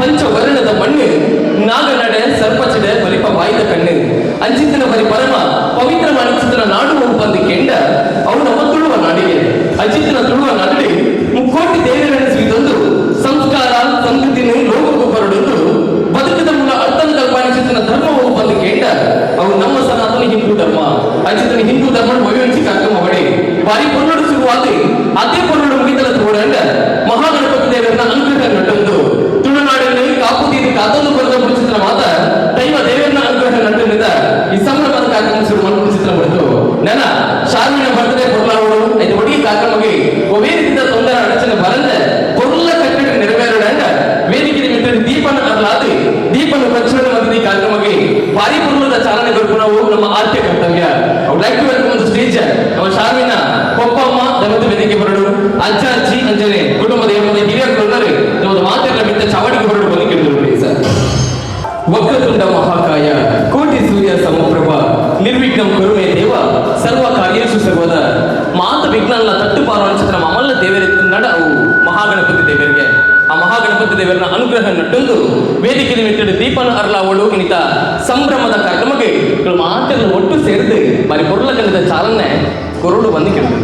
ಪಂಚವರ್ಣದ ಮಣ್ಣು ನಾಗನಡೆ ಸರ್ಪಚಡೆ ಬಲಿಪ ಬಾಯಿದ ಕಣ್ಣು ಅಂಚಿತ್ತಿನ ಬರಿ ಪರಮ ಪವಿತ್ರ ಮಣಿಚಿತ್ತಿನ ನಾಡು ಬಂದು ಕೆಂಡ ಅವು ನಮ್ಮ ತುಳುವ ನಾಡಿಗೆ. ಅಂಚಿತ್ತಿನ ತುಳುವ ನಾಡಿಗೆ ಮುಕ್ಕೋಟಿ ದೇವರನ್ನು ಸ್ವೀತೊಂದು ಸಂಸ್ಕಾರ ಸಂಸ್ಕೃತಿನ ಲೋಕಕ್ಕೂ ಬರಡೊಂದು ಬದುಕಿದ ಮೂಲ ಅರ್ಥನ ಕಲ್ಪನಿಸಿದ ಧರ್ಮವು ಬಂದು ಕೇಂಡ ಅವು ನಮ್ಮ ಸನಾತನ ಹಿಂದೂ ಧರ್ಮ. ಅಂಚಿತನ ಹಿಂದೂ ಧರ್ಮ ವಯೋಂಚಿ ಕಾರ್ಯಕ್ರಮ ಹೊಡೆ ಬಾರಿ ಪೊನ್ನಡು ಶುರುವಾದ ಅದೇ ಪೊನ್ನಡು ಮುಗಿತಲ ತೋಡಂಡ ಮಹಾಗಣಪತಿ ದೇವರನ್ನ ಅನುಗ್ರಹ ನಟ್ಟೊಂದು ತುಳುನಾಡಿನಲ್ಲಿ ಕಾಪು ತೀರಿ ಕಾತೊಂದು ಬರೆದ ಚಿತ್ರ ಮಾತ ದೈವ ದೇವರನ್ನ ಅನುಗ್ರಹ ನಟ್ಟನಿಂದ ಈ ಸಂಭ್ರಮದ ಕಾರ್ಯಕ್ರಮ ಶುರು ಮಾಡ್ಕೊಂಡು ಚಿತ್ರ ಬರೆದು ನನ್ನ ಶಾರ್ಮಿನ ಬರ್ತಡೆ ಪೊರ್ಲಾವಡು ಐದು ಒಡಿಗೆ ಕಾರ್ಯಕ್ರಮಕ್ಕೆ ಒವೇ ರೀತಿಯ ತೊಂದರೆ ಅಡಚಣೆ ಬರಂದೆ ಪೊರ್ಲ ಕಟ್ಟಡ ನೆರವೇರಡ ವೇದಿಕೆ ನಿಮಿತ್ತ ದೀಪನ ಅರ್ಲಾದಿ ದೀಪನ ಪ್ರಜ್ವಲನೆ ಮತ್ತು ಈ ಕಾರ್ಯಕ್ರಮಕ್ಕೆ ಭಾರಿ ಪೂರ್ವದ ಚಾಲನೆ ಕೊಡ್ಕೊಂಡು ನಮ್ಮ ಆದ್ಯ ಕರ್ತವ್ಯ. I would like to welcome the stage ನಮ್ಮ ಶಾರ್ವಿನ ಪೊಪ್ಪಮ್ಮ ದೈವದ ವೇದಿಕೆ ಬರಡು ಅಜ್ಜ ಅಜ್ಜಿ ಅಂಜನೆ ಕುಟುಂಬದ ಏಮದ ಹಿರಿಯರು ನಮ್ಮ ಮಾತೆಲ್ಲ ಮಿತ್ತ ಚಾವಡಿಗೆ ಬರಡು ಬಂದು ಕೇಳಿದ್ರು ಪ್ಲೀಸ್. ವಕ್ರತುಂಡ ಮಹಾಕಾಯ ಕೋಟಿ ಸೂರ್ಯ ಸಮಪ್ರಭ ನಿರ್ವಿಘ್ನಂ ಕುರುಮೇ ದೇವ ಸರ್ವ ಕಾರ್ಯೇಶು ಸರ್ವದ ಮಾತ ವಿಘ್ನಲ್ಲ ತಟ್ಟು ಪಾರ್ವಣ ಚಿತ್ರ ಮಮಲ್ಲ ದೇವರ ನಡ ಅವು ಮಹಾಗಣಪತಿ ದೇವರಿಗೆ. ಆ ಮಹಾಗಣಪತಿ ದೇವರನ್ನ ಅನುಗ್ರಹ ನಟ್ಟೊಂದು ವೇದಿಕೆ ನಿಮಿತ್ತ ದೀಪನ ಅರ್ಲಾವಳು ಇನ್ನಿತ ಸಂಭ್ರಮದ ಕಾರ್ಯಕ್ರಮಕ್ಕೆ ಮಾತೆಲ್ಲ ಒಟ್ಟು ಸೇರಿದು ಬಾರಿ ಪೊರುಳ ಕಂಡದ ಚಾಲನೆ ಕೊರಡು ಬಂದು ಕೇಳಿದ್ರು.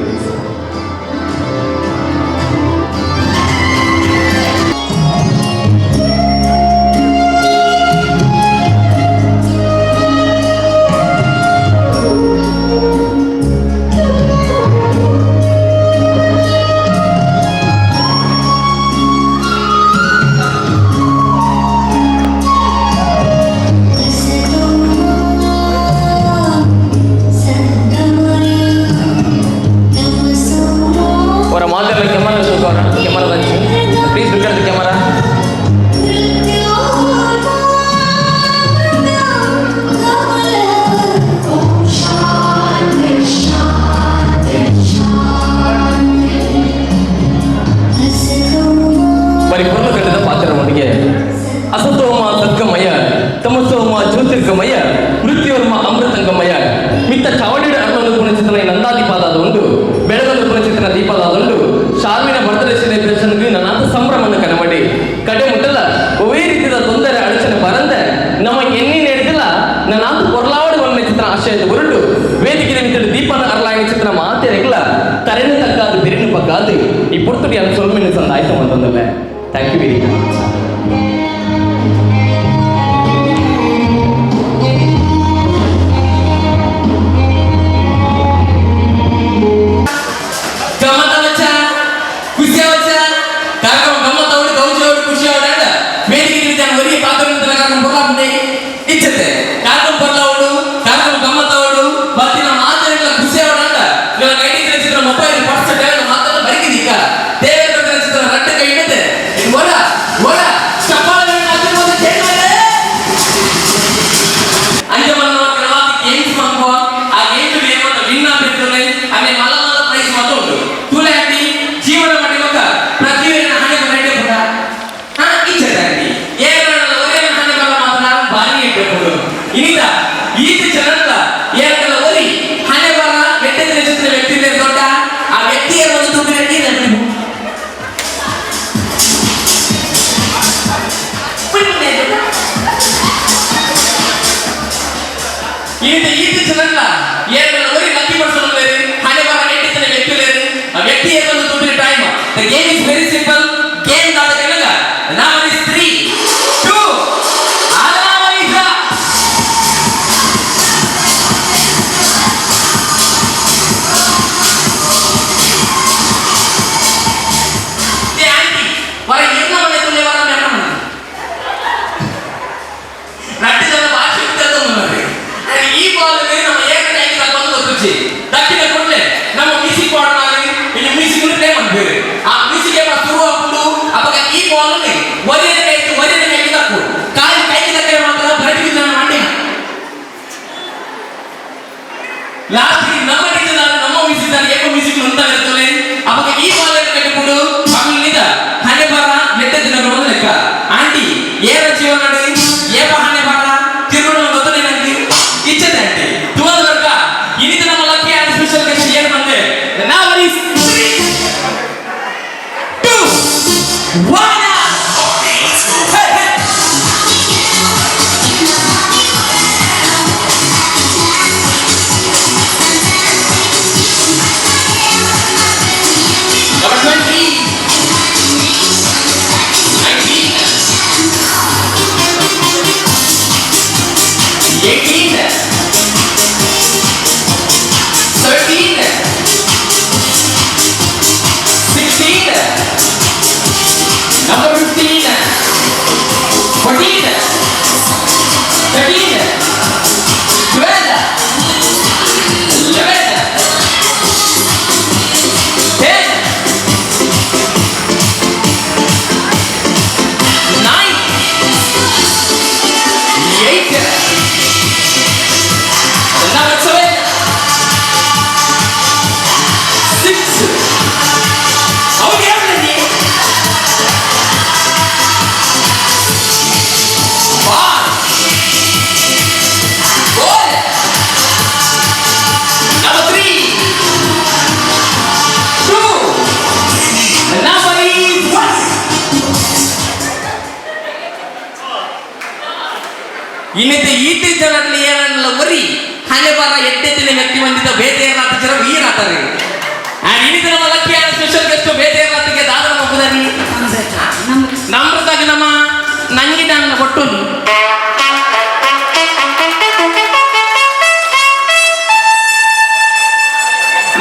ಅವರ ಮಾತೆಲ್ಲ ಕ್ಯಾಮರಾ ಕ್ಯಾಮರಾ ಪ್ಲೀಸ್ ಲುಕ್ ಅಟ್ the camera. ಬರೀ ಪೂರ್ಣ ಕಟ್ಟದ ಪಾತ್ರರೊಂದಿಗೆ ಅಸತೋಮ ಸದ್ಗಮಯ ತಮಸೋಮ ಜ್ಯೋತಿರ್ಗಮಯ ಮೃತ್ಯೋರ್ಮ ಅಮೃತಂಗಮಯ ಮಿತ್ತ ಚಾವಡಿಡ ಅರ್ಣೊಂದು ಪುಣಚಿತ್ರನ ನಂದಾದೀಪಾದ ಉಂಡು ಬೆಳಗೊಂದು ಪುಣಚಿತ್ರನ ದೀಪದಾದುಂಡು ಶಾರ್ವಿನ ಬರ್ತ್ಡೇ ಸೆಲೆಬ್ರೇಷನ್ಗೆ ನನ್ನಾತ ಸಂಭ್ರಮನ ಕನಮಡಿ ಕಡೆ ಮುಟ್ಟಲ್ಲ ಒವೇ ರೀತಿಯ ತೊಂದರೆ ಅಡಚಣೆ ಬರಂದೆ ನಮ್ಮ ಎಣ್ಣೆ ನಡೆದಿಲ್ಲ ನನ್ನಾತ ಕೊರ್ಲಾವಡಿ ಒಮ್ಮೆ ಚಿತ್ರ ಆಶಯದ ಹೊರಟು ವೇದಿಕೆ ನಿಮಿತ್ತ ದೀಪನ ಅರ್ಲಾಯಿನ ಚಿತ್ರ ಮಾತೆರೆಗ್ಲ ತರೆನು ತಕ್ಕಾದು ಬಿರಿನು ಪಕ್ಕಾದು ಈ ಪುರ್ತುಡಿ ಅನ್ನು ಸೊಲ್ಮೆನು ಸಂದಾಯ್ತು ಅಂತಂದಲ್ಲ. Thank you very much. ಗಮ್ಮತ್ತ ವಚ್ಚ ಖುಷಿ ಅವಚ್ಚ ಕಾರ್ಯಕ್ರಮ ಗಮ್ಮತ್ತ ಅವಡು ಗೌಜಿ ಅವಡು ಖುಷಿ ಅವಡು ಅಂಡ ವೇದಿಕೆ ನಿಮಿತ್ತ ಒರಿಗೆ ಪಾತ್ರ ಕಾರ್ಯಕ್ರಮ ಬರ್ಲಾಪುಂಡೆ ಇಚ್ಚತೆ ಕಾರ್ಯಕ್ರಮ ಬರ್ಲಾವಡು ಕಾರ್ಯಕ್ರಮ ಗಮ್ಮತ್ತ ಅವಡು ಬತ್ತಿನ ಮಾತೆರೆಗ್ಲ ಖುಷಿ ಅವಡು ಅಂಡ ಇವಾಗ ಕೈಟಿ ಚಿತ್ರ ಮೊಬೈಲ್ ಪರ್ಸ್ ಡೇವನ ಮಾತನ್ನ ಬರಿಕಿದೀಗ ದೇವರ ಚಿತ್ರ ರಡ್ಡ ಕೈ ಹಿಡಿದೆ ಒರ ಒರ ಚಪ್ಪಾಳೆ ಆಶೀರ್ವಾದ ಕೇಳಿದ್ರೆ ಅಂಜ ಮಲ್ಲ ಕೆಲವಾದ ಗೇಮ್ಸ್ ಮನ್ಪುವ ಆ ಗೇಮ್ಸ್ ಏಮಂತ ವಿನ್ ಆಗಿರ್ತದೆ ಆಮೇಲೆ ಮಲ್ಲ ಮಲ್ಲ ಪ್ರೈಸ್ ಮಾತ್ರ ಉಂಟು ತುಲೆ ಆಂಟಿ ಜೀವನ ಮಾಡಿವಾಗ ಪ್ರತಿಯೊಂದು ಹಣೆ ಬರ ಪುಟ ಹಾ ಇಚ್ಛೆ ಆಂಟಿ ಏನ ಒರೇ ಹಣೆ ಬರ ಮಾತ್ರ ಭಾರಿ ಇಟ್ಟೆ ಇನ್ನಿತ ಈತ ಜನಲ್ಲ ಏಕಲ್ಲ ಒರಿ ಹಣೆ ಬರ ಎಟ್ಟೆ ಚಿತ್ರ ವ್ಯಕ್ತಿ ಇದೆ ದೊಡ್ಡ ಆ ವ್ಯಕ್ತಿಯ ಒಂದು ತುಂಬಿನ ನೀರು ಈತ ಈತ ಜನಲ್ಲ ಏಕಲ್ಲ ಒರಿ ಲಕ್ಕಿ ಪರ್ಸನ್ ಲೇರು ಹಣೆ ಬರ ಎಟ್ಟಿನ ವ್ಯಕ್ತಿ ಲೇರು ಆ ವ್ಯಕ್ತಿ ಒಂದು ತುಂಬಿನ time. The game is very simple game ದಾದ ಕನಗ ನಾವು is 3 2 ಆರಾಮ. ಏ ಆಂಟಿ ವರ ಎನ್ನ ಮನೆ ತುಲ್ಲೆ ವರ ಮೆನ್ನ ಮನೆ ನಟ್ಟು ಜನ ಭಾಷೆ ಈ ಬಾಲ್ ನಮ್ಮ ಏಕ ಟೈಮ್ ಬಂದು ಇನ್ನಿತ ಈತಿ ಜನರಲ್ಲಿ ಏನಲ್ಲ ಒರಿ ಹಣೆ ಬರ ಎಡ್ಡೆತ್ತಿನ ವ್ಯಕ್ತಿ ಬಂದಿದ್ದ ಬೇತೆ ಜನ ವೀರಾತರಿ. ಆ್ಯಂಡ್ ಇನ್ನಿತ ನಮ್ಮ lucky special guest ಬೇತೆ ಏನಾತಕ್ಕೆ ದಾದ ನಮ್ಮ ಬುದರಿ ನಮ್ರತಾಗ ನಮ್ಮ ನಂಗೆ ನಾನು ಕೊಟ್ಟು.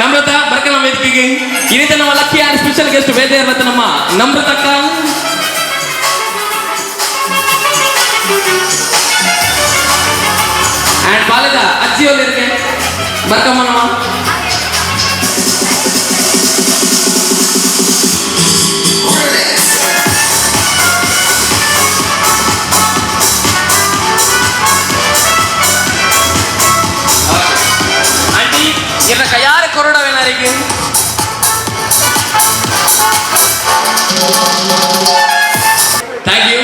ನಮ್ರತ ಬರ್ಕ ನಮ್ಮ ವೇದಿಕೆಗೆ. ಇನ್ನಿತ ನಮ್ಮ lucky and special guest ಬೇತೆ ಇರತ್ತ ನಮ್ಮ ನಮ್ರತಕ್ಕ. ಆ್ಯಂಡ್ ಬಾಲದ ಅಜ್ಜಿಯಲ್ಲಿ ಬರ್ಕಮ್ಮ ನಮ್ಮ. ಆಂಟಿ ಎನ್ನ ಕೈಯಾರ ಕೊರಡವೇನಾರಿಗೆ. Thank you.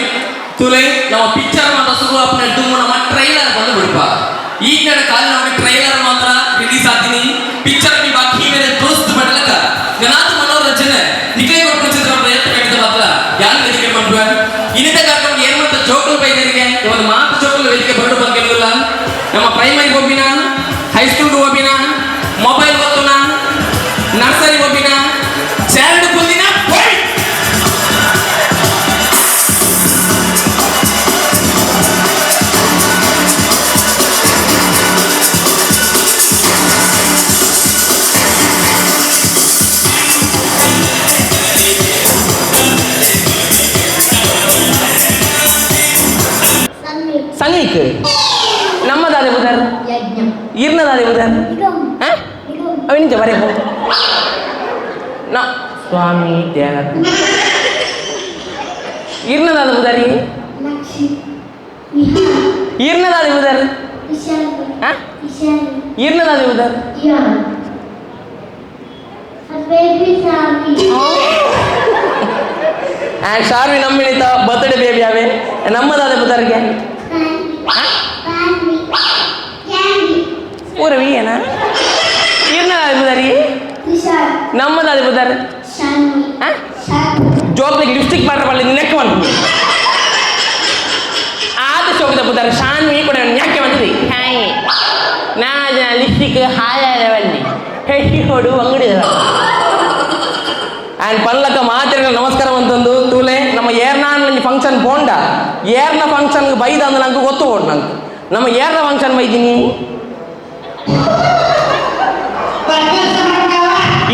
ತುಲೆ ನಮ್ಮ ಪಿಕ್ಚರ್ ಮಾತ್ರ ಶುರು ಆಪನ ಡುಮ್ಮು ನಮ್ಮ ಟ್ರೈಲರ್ ಬಂದು ಬಿಡಪ. ಈಗ ನನ್ನ ಕಾಲಿನ ಟ್ರೈಲರ್ ಮಾತ್ರ ರಿಲೀಸ್ ಆಗ್ತೀನಿ. ಪಿಕ್ಚರ್ ಬಿ ಬಾಕಿ ಮೇಲೆ ದೋಸ್ತ್ ಬಡಲಕ ಗಣಾತ ಮನೋರಂಜನೆ ನಿಕೈ ಕೊಟ್ಟು ಚಿತ್ರ ಪ್ರಯತ್ನ ಖಂಡಿತ ಮಾತ್ರ ಯಾರು ವೇದಿಕೆ ಮಾಡ್ಬ. ಇನ್ನಿತ ಕಾರ್ಯಕ್ರಮ ಏನ್ ಮಾಡ್ತಾ ಜೋಕುಲು ಬೈದರಿಗೆ ಒಂದು ಮಾತು ಜೋಕುಲು ವೇದಿಕೆ ಬರಡು ಬಂದಿಲ್ಲ. ನಮ್ಮ ಪ್ರೈಮರಿ ಹೋಗಿನ, ಹೈಸ್ಕೂಲ್ಗೆ ಹೋಗಿನ, ಮೊಬೈಲ್ ಗೊತ್ತುನ, ನರ್ಸರಿ ಹೋಗಿನ, ಚಾರ್ಡ್ ಕುಂದಿನ. ಸನ್ವಿಕ್. ಸಂಗೀಕ್ ನಮ್ಮದಾದೆ ಬುಧರ್. ಯಜ್ಞ. ಇರ್ನದಾದೆ ಬುಧರ್. ನಿಗಮ್. ಹಾ? ನಿಗಮ್. ಅವಿನಿಂಚ ಬರೇಪು ನಾ ಸ್ವಾಮಿ ದೇವ ಇರ್ನದಾದ ಬುಧರಿ. ಲಕ್ಷ್ಮಿ, ನಿಹಾಲ್. ಇರ್ನದಾದೆ ಬುಧರ್. ಇಶಾನ್. ಹಾ? ಇಶಾನ್. ಇರ್ನದಾದೆ ಬುಧರ್. Ian, baby Sami. And Sharvi ನಮ್ಮಿಣಿತ birthday baby ಅವೆ. ನಮ್ಮದಾದ ಬುಧರ್ಗೆ. ಸಾನ್ವಿ, ಕ್ಯಾಂಡಿ. ಊರವಿ ಏನ ಇರ್ನದಾದ ಬುಧರಿ. ತ್ರಿಷಾಲ್. ನಮ್ಮದಾದ ಬುಧರ್. ಶಾನ್ವಿ. ಹಾ? ಶಾನ್ವಿ. ಜೋಬ್ಲಿಗೆ ಲಿಪ್ಸ್ಟಿಕ್ ಮಾಡ್ರ ಬಳ್ಳಿ ನೆಕ್ ಬಂದು ಆದ ಶೋಕದ ಬುಧರ್ ಶಾನ್ವಿ ಕೂಡ ಯಾಕೆ ಬಂದಿದೆ. ಹಾಯ್ ನಾ ಲಿಪ್ಸ್ಟಿಕ್ ಹಾಯ ಬನ್ನಿ ಹೆಟ್ಟಿ ಹೊಡು ಅಂಗಡಿ. ಆ್ಯಂಡ್ ಪಲ್ಲಕ್ಕ ಮಾತಿನ ನಮಸ್ಕಾರ ಅಂತಂದು ತೂಲೆ ನಮ್ಮ ಏರ್ನಾನ್ ಫಂಕ್ಷನ್ ಪೋಂಡ ಏರ್ನ ಫಂಕ್ಷನ್ ಬೈದ ಅಂದ್ರೆ ನಂಗೆ ಗೊತ್ತು ಓಡ್ ನಂಗೆ ನಮ್ಮ ಏರ್ನ ಫಂಕ್ಷನ್ ಬೈದಿನಿ.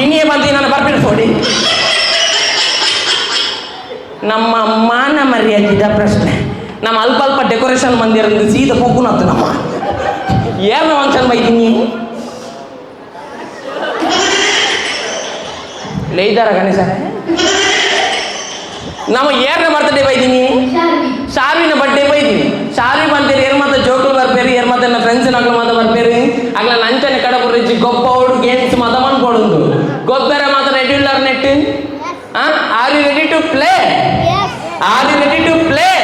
ಇನ್ನೇ ಬಂದು ನಾನು ಬರ್ಬಿಟ್ಟು ಫೋಡಿ. ನಮ್ಮ ಮಾನ ಮರ್ಯಾದಿದ ಪ್ರಶ್ನೆ. ನಮ್ಮ ಅಲ್ಪ ಅಲ್ಪ ಡೆಕೋರೇಷನ್ ಮಂದಿರ ಸೀದಾ ಪೊಕ್ಕುನತ್ತು. ನಮ್ಮ ಏರ್ನ ಫಂಕ್ಷನ್ ಬೈದಿನಿ ಲೇಯ್ದಾರ ಗಣೇಶ. ನಮ್ಮ ಏರ್ನ ಬರ್ತಡೇ ಬೈದಿನಿ. ಶಾನ್ವಿ. ಶಾರ್ವಿನ ಬರ್ಡೇ ಬೈದಿನಿ. ಶಾರ್ವಿ ಬಂತೀರಿ ಏರ್ ಮಾತ ಜೋಕುಲು ಬರ್ಪೇರಿ, ಏರ್ ಮಾತ ಫ್ರೆಂಡ್ಸ್ ನಗ್ಲು ಮಾತ ಬರ್ಪೇರಿ. ಅಗ್ಲ ನಂಚನೆ ಕಡಪು ರಿಚಿ ಗೊಬ್ಬ ಓಡು ಗೇಮ್ಸ್ ಮಾತ ಮನ್ಕೊಡುಂದು ಗೊಬ್ಬರ ಮಾತ ready ಉಳ್ಳಾರ net. Are you ready to play? Yes. Are you ready to play?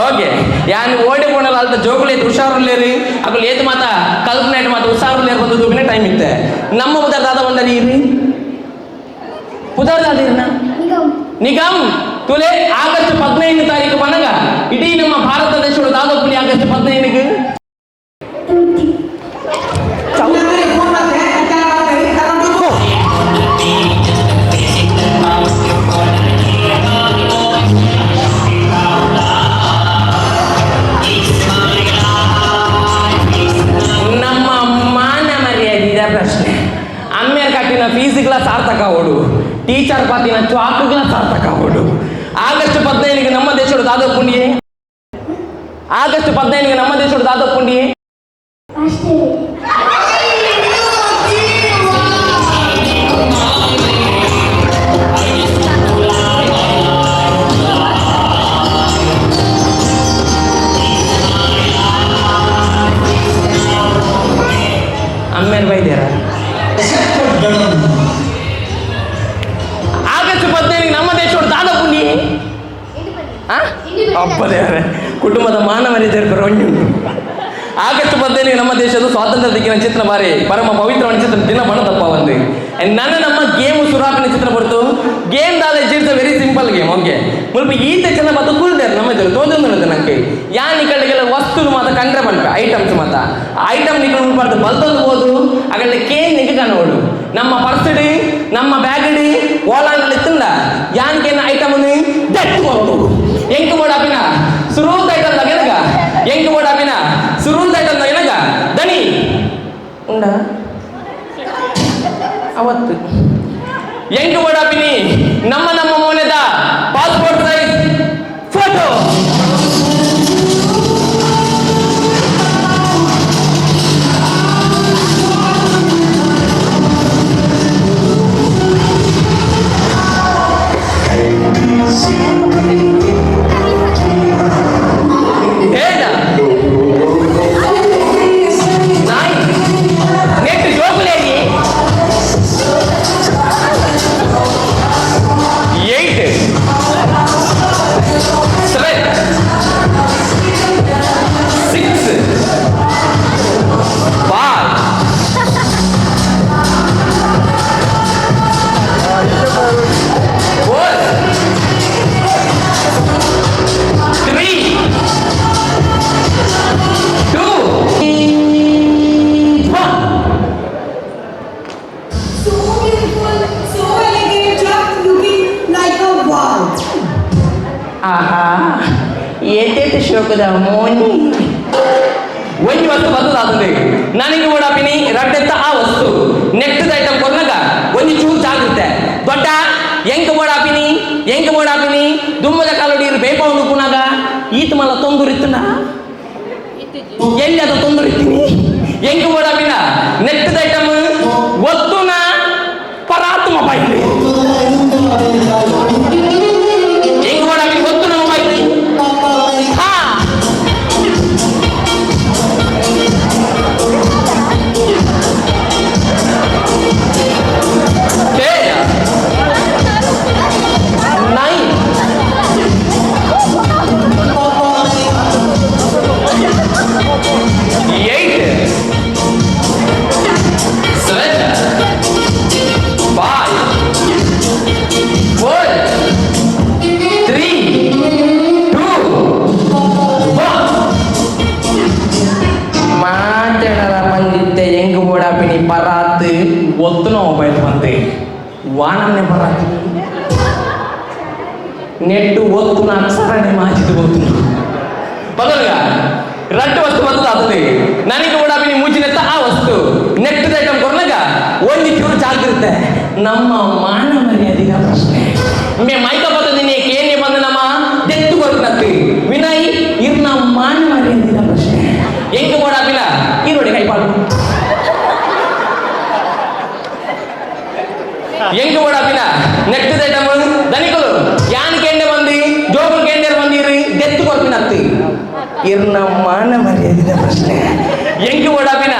Okay. ಯಾನ್ ಓಡಿ ಪೋಣಲ್ಲ ಅಲ್ತ ಜೋಕುಲು ಏತ್ ಹುಷಾರುಲ್ಲೇರಿ. ಅಕುಲು ಏತ್ ಮಾತ ಕಲ್ಪನೆ ಮಾತ ಹುಷಾರುಲ್ಲೇರಿ ಬಂದು ತೂಪಿನ ಟೈಮ್ ಇತ್ತೆ. ನಮ್ಮ ಉದರ್ ದಾದ ಬಂದರಿ ಇರಿ ಪುದರ್ ದಾದಿರ್ನ. ನಿಗಮ್. ನಿಗಮ್ ತುಲೆ ಆಗಸ್ಟ್ 15 ತಾರೀಕು ಪನಗ ಇಡೀ ನಮ್ಮ ಭಾರತ ದೇಶದ ದಾದೋಪುಲಿ ಆಗಸ್ಟ್ 15ಕ್ಕೆ. ತುಟಿ. ನಮ್ಮ ಮಾನ ಮರ್ಯಾದಿದ ಪ್ರಶ್ನೆ. ಅಮ್ಮೇರ್ ಕಟ್ಟಿನ ಫೀಸ್ಗಳ ಸಾರ್ಥಕ ಓಡು, ಟೀಚರ್ ಪಾತಿನ ಚಾಕುಗಳ ಸಾರ್ಥಕ ಓಡು. ಆಗಸ್ಟ್ 15ಕ್ಕೆ ನಮ್ಮ ದೇಶದ ದಾದೋಪುಂಡಿಯೇ. ಆಗಸ್ಟ್ 15ಕ್ಕೆ ನಮ್ಮ ದೇಶದ ದಾದೋಪುಂಡಿಯೇ. ಆಸ್ಟ್ರೇಲಿಯಾ. ಅಮ್ಮೇರ್ ಬೈದ್ಯಾರ. ಆಗಸ್ಟ್ 15ಕ್ಕೆ ನಮ್ಮ ದೇಶದ ದಾದೋಪುಂಡಿಯೇ. ಅಪ್ಪದೇವರೇ, ಕುಟುಂಬದ ಮಾನ ಮರ್ಯಾದೆ ಉಂಟು. ಆಗಸ್ಟ್ 15 ನಮ್ಮ ದೇಶದ ಸ್ವಾತಂತ್ರ್ಯ ದಿಕ್ಕಿನ ಚಿತ್ರ ಬಾರಿ ಪರಮ ಪವಿತ್ರ ಚಿತ್ರ ದಿನ ಬಣ ತಪ್ಪ ಒಂದು. ನನ್ನ ನಮ್ಮ ಗೇಮ್ ಸುರಾಪಿನ ಚಿತ್ರ ಬರ್ತು. ಗೇಮ್ ದಾದ it's very simple game. Okay, ಮುಲ್ಪ ಈತ ಚೆನ್ನ ಮತ್ತು ಕುಲ್ದೇರ್ ನಮ್ಮ ಇದ್ರು ತೋಜೊಂದು ನಂಗೆ ಯಾನ್ ಈ ಕಡೆಗೆಲ್ಲ ವಸ್ತು ಮಾತ ಕಂಡ್ರೆ ಮನ್ಪೆ ಐಟಮ್ಸ್ ಮತ್ತ ಐಟಮ್ ನಿಕ್ಕಲು ಉಳ್ಪಾರ್ದು ಬಲ್ತೊಂದು ಹೋದು ಅಗಲ್ನ ಕೇನ್ ನಿಕ್ಕ ಕನೋಡು ನಮ್ಮ ಪರ್ಸಡಿ ನಮ್ಮ ಬ್ಯಾಗಡಿ ಓಲಾಂಡಲ್ಲಿ ಇತ್ತಂದ ಯಾನ್ಕೇನ ಐಟಮ್ ದೆಟ್ಟು ಕೊರಡು ಎಂಕ್ ಬೋಡಾಪಿನ ಸುರೂತ ಐಟಮ್ ತಗೆನಗ ಎಂಕ್ ಬೋಡಾಪಿನ ಸುರೂತ ಐಟಮ್ ತಗೆನಗ ದಣಿ ಉಂಡ ಅವತ್ತು ಎಂಕ್ ಬೋಡಾಪಿನಿ ನಮ್ಮ ನಮ್ಮ ಮೋನೆದ passport size photo. ಏನ ನಾಯಿ ನೆಟ್ ಜೋಕುಲೇನಿ 8 7 6 5 4 3 2 1. So beautiful, so elegant, just looking like a wow. ಆಹಾ ಏತೇತ ಶೋಕದ ಮೋನಿ. ಒಂಜಿ ವಸ್ತು ಬದಲಾತದೆ ನನಗೆ ಓಡಾಪಿನಿ ರಡ್ಡೆತ್ತ ಆ ವಸ್ತು ನೆಕ್ಸ್ಟ್ ಐಟಮ್ ಕೊರ್ನಗ ಒಂಜಿ ಚೂರು ಜಾಗ್ರತೆ ದೊಡ್ಡ ಎಂಕ ಓಡಾಪಿನಿ ಎಂಕ ಓಡಾಪಿನಿ ದುಮ್ಮದ ಕಾಲೋಡಿ ಇರು ಬೇಪವನು ಪುನಾಗ ಈತ ಮಲ್ಲ ತೊಂದುರಿತ್ತನ ಎಲ್ಲಿ ಅದು ತೊಂದುರಿತ್ತೀನಿ ಎಂಕ ಓಡಾಪಿನ ನೆಕ್ಸ್ಟ್ ಐಟಮ್ ಒತ್ತುನ ಪರಾತ್ ಮೊಬೈಲ್ ಎಂಕ ಓಡಾಪಿನಿ ಒತ್ತುನ ಮೊಬೈಲ್. ಹಾ 10 9 8 7 5 4 3 2 1. ಮಾತಾಡಲ ಬಂದಿದ್ದೆ ಹೆಂಗ್ ಓಡಾಪಿನಿ ಪರಾತ್ ಒತ್ತುನ ಮೊಬೈಲ್ ಬಂದೆ ವಾನನ್ನೇ ಪರಾತ್ ನೆಟ್ಟು ಒತ್ತುನ ಅಕ್ಷರನೇ ಮಾಚಿದು ಒತ್ತುನ ಬದಲ್ಗ ರಡ್ಡು ವಸ್ತು ಬರ್ತದ ಆತದೆ ನನಗೆ ಓಡಾಪಿನಿ ಮೂಜಿನೆತ್ತ ಆ ವಸ್ತು ನೆಟ್ಟದ ಐಟಮ್ ಕೊರ್ನಗ ಒಂಜಿ ಚೂರು ಜಾಗ್ರತೆ ನಮ್ಮ ಮಾನ ಮರ್ಯಾದಿನ ಪ್ರಶ್ನೆ ಮೇ ಮೈಕ ಬತ್ತದಿನಿ ಕೇನೆ ಬಂದ ನಮ್ಮ ದೆತ್ತು ಕೊರ್ನತ್ತಿ ವಿನಯ್ ಇರ್ನ ಮಾನ ಮರ್ಯಾದಿನ ಪ್ರಶ್ನೆ ಎಂಕ್ ಓಡಾಪಿನ ಈ ನೋಡಿ ಕೈಪಾಡು ಎಂಕ್ ಓಡಾಪಿನ ನೆಟ್ಟದ ಐಟಮ್ ದನಿಕಲು ಯಾನ್ ಕೇಂಡೆ ಬಂದಿ ಜೋಗುಲ್ ಕೇಂಡೆ ಬಂದಿರಿ ದೆತ್ತು ಕೊರ್ಪಿನತ್ತಿ ಇರ್ನ ಮಾನ ಮರ್ಯಾದಿನ ಪ್ರಶ್ನೆ ಎಂಕ್ ಓಡಾಪಿನ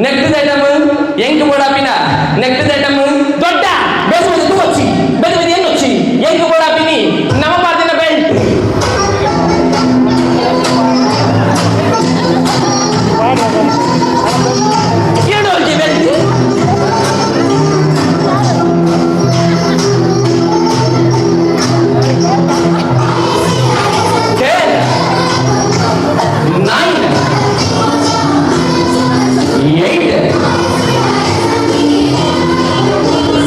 ನೆಕ್ಸ್ಟ್ ಐಟಮ್ ಎಂಕ್ ಓಡಾಪಿನ ನೆಕ್ಸ್ಟ್ ಐಟಮ್ ದೊಡ್ಡ ಬೇಸ ಬೇಸ వచ్చి ಬೇಸ ಬೇಸ ಏನು వచ్చి ಎಂಕ್ ಓಡಾಪಿನಿ ನಮ್ಮ ಪಾರ್ದಿನ ಬೆಲ್ಟ್ ಎರಡು ಬೆಲ್ಟ್. 10 9 8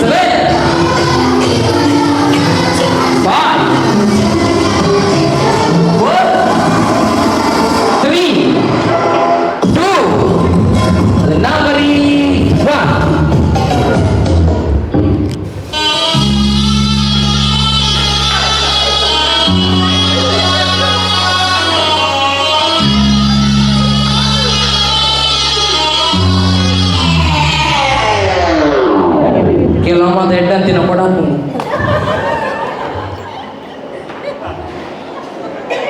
7 5 4 3 2 number 1. ಕೆಲವೊಮ್ಮೆ ಎಡ್ಡಂತಿನ ಕೊಡಾಕು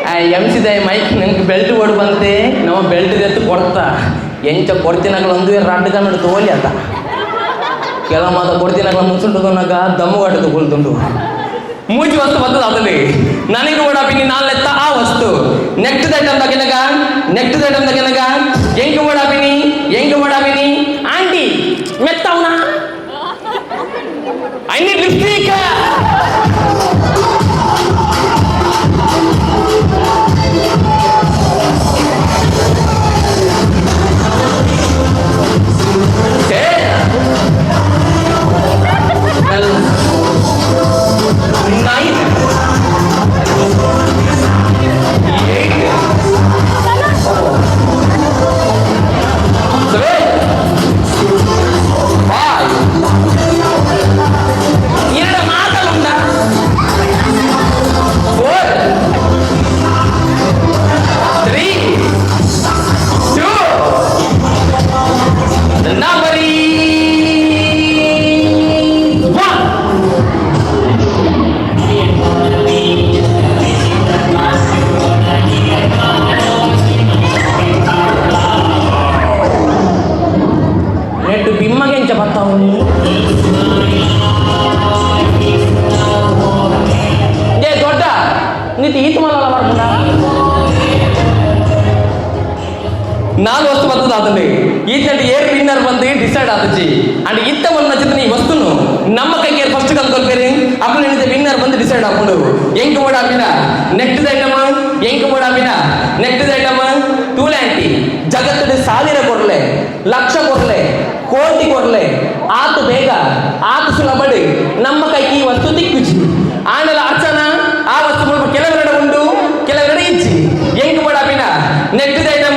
ಆ ಎಂಸಿದ ಮೈಕ್ ನಂಗೆ ಬೆಲ್ಟ್ ಓಡ್ ಬಂತೆ ನಮ್ಮ ಬೆಲ್ಟ್ ಎತ್ತು ಕೊಡ್ತಾ ಎಂಚ ಕೊಡ್ತಿನಗಳ ಒಂದು ರಡ್ಡು ಕನ್ನಡ ತೋಲಿ ಆತ ಕೆಲವು ಮಾತ ಕೊಡ್ತಿನಗಳ ಮುಸುಂಟು ದಮ್ಮು ಕಟ್ಟದು ಕುಳ್ತುಂಟು ಮೂಜಿ ವಸ್ತು ಬರ್ತದ ಅದಲ್ಲಿ ನನಗೆ ಓಡಾಪಿನಿ ನಾಲ್ಲೆತ್ತ ಆ ವಸ್ತು ನೆಕ್ಸ್ಟ್ ಐಟಮ್ ತಗೆನಗ ನೆಕ್ಸ್ಟ್ ಐಟಮ್ ತಗೆನಗ ಎಂಕ್ ಓಡಾಪಿನಿ ಎಂಕ್ ಓಡಾಪಿನಿ ಆಂಟಿ ಮೆತ್ತವನಾ I need lipstick. ಪತ್ತದಾತಂಡು ಈತಂಡು ಏರ್ ವಿನ್ನರ್ ಬಂದು ಡಿಸೈಡ್ ಆತುಜಿ ಅಂಡ್ ಇತ್ತ ಒಂದು ನಚಿತನ ಈ ವಸ್ತುನು ನಮ್ಮ ಕೈಗೆ ಫಸ್ಟ್ ಕಲ್ಕೊಲ್ಪೇರಿ ಅಪ್ಪು ನಿಂತ ವಿನ್ನರ್ ಬಂದು ಡಿಸೈಡ್ ಆಪುಂಡು ಎಂಕ್ ಬೋಡಾಪಿನ ನೆಕ್ಸ್ಟ್ ಐಟಮ್ ಎಂಕ್ ಬೋಡಾಪಿನ ನೆಕ್ಸ್ಟ್ ಐಟಮ್ ತೂಲೆ ಆಂಟಿ ಜಗತ್ತಡು ಸಾವಿರ ಕೊರ್ಲೆ ಲಕ್ಷ ಕೊರ್ಲೆ ಕೋಟಿ ಕೊರ್ಲೆ ಆತು ಬೇಗ ಆತು ಸುಲಭಡು ನಮ್ಮ ಕೈಗೆ ಈ ವಸ್ತು ತಿಕ್ಕುಜಿ ಆಮೇಲೆ ಅರ್ಚನ ಆ ವಸ್ತು ಮುಲ್ಪ ಕೆಲವೆರಡು ಉಂಡು ಕೆಲವೆರಡು ಇಜ್ಜಿ ಎಂಕ್ ಬೋಡಾಪಿನ ನೆಕ್ಸ್ಟ್ ಐಟಮ್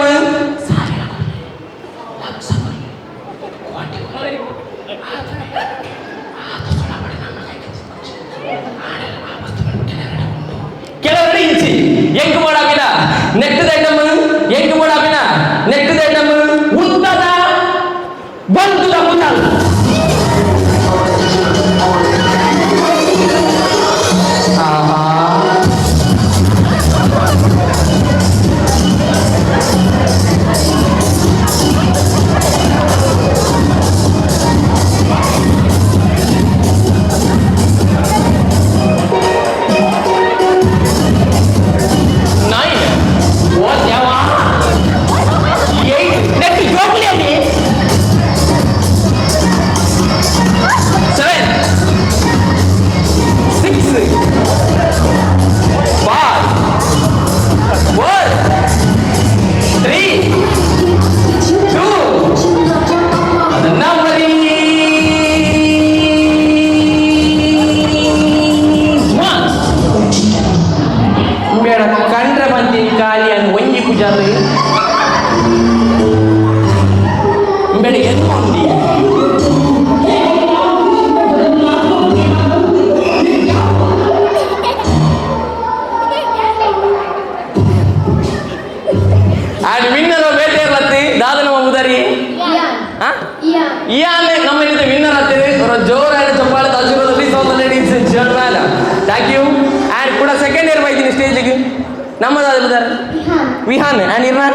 ಕೆಲವೆರಡು ಇಂಚಿ ಎಂಕ್ ಬೋಡಾಪಿನ ನೆಕ್ಸ್ಟ್ ಐಟಮ್ ಎಂಕ್ ಬೋಡಾಪಿನ ನೆಕ್ಸ್ಟ್ ಐಟಮ್ ಉದ್ದದ ಬಂದುದ ಮುದಲ್ ಆಹಾ ನೈನ್ what ಯಾವ ಏಟ್ ನೆಕ್ಸ್ಟ್ ಜೋಕ್ಲಿ ಅಲ್ಲಿ 7 6 5 4 3 2 number 1. ಬೇಡ ಕಂಡ್ರೆ ಬಂತೀನಿ ಖಾಲಿ ಅನ್ ಒಂಜಿ ಪೂಜಾರಿ ಬೇಡ ಎನ್ಕೊಂಡಿ ಆ್ಯಂಡ್ ವಿನ್ನರ್ ಬೇಟೆ ಲತ್ತಿ ದಾದನ ಮುದರಿ Ian. ಆ Ian. ಇಯಾನ್ ನಮ್ಮ ಇಲ್ಲಿ ವಿನ್ನರ್ ಆಗ್ತೀರಿ ಅವರ ಜೋರಾದ ಚಪ್ಪಾಳೆ ಆಶೀರ್ವಾದ please all the ladies gentlemen thank you. And ಕೂಡ ಸೆಕೆಂಡ್ ಇಯರ್ ಬೈತೀನಿ ಸ್ಟೇಜಿಗೆ ನಮ್ಮದಾದ ಬುದಾರ್ Ihan. Vihaan and Irfan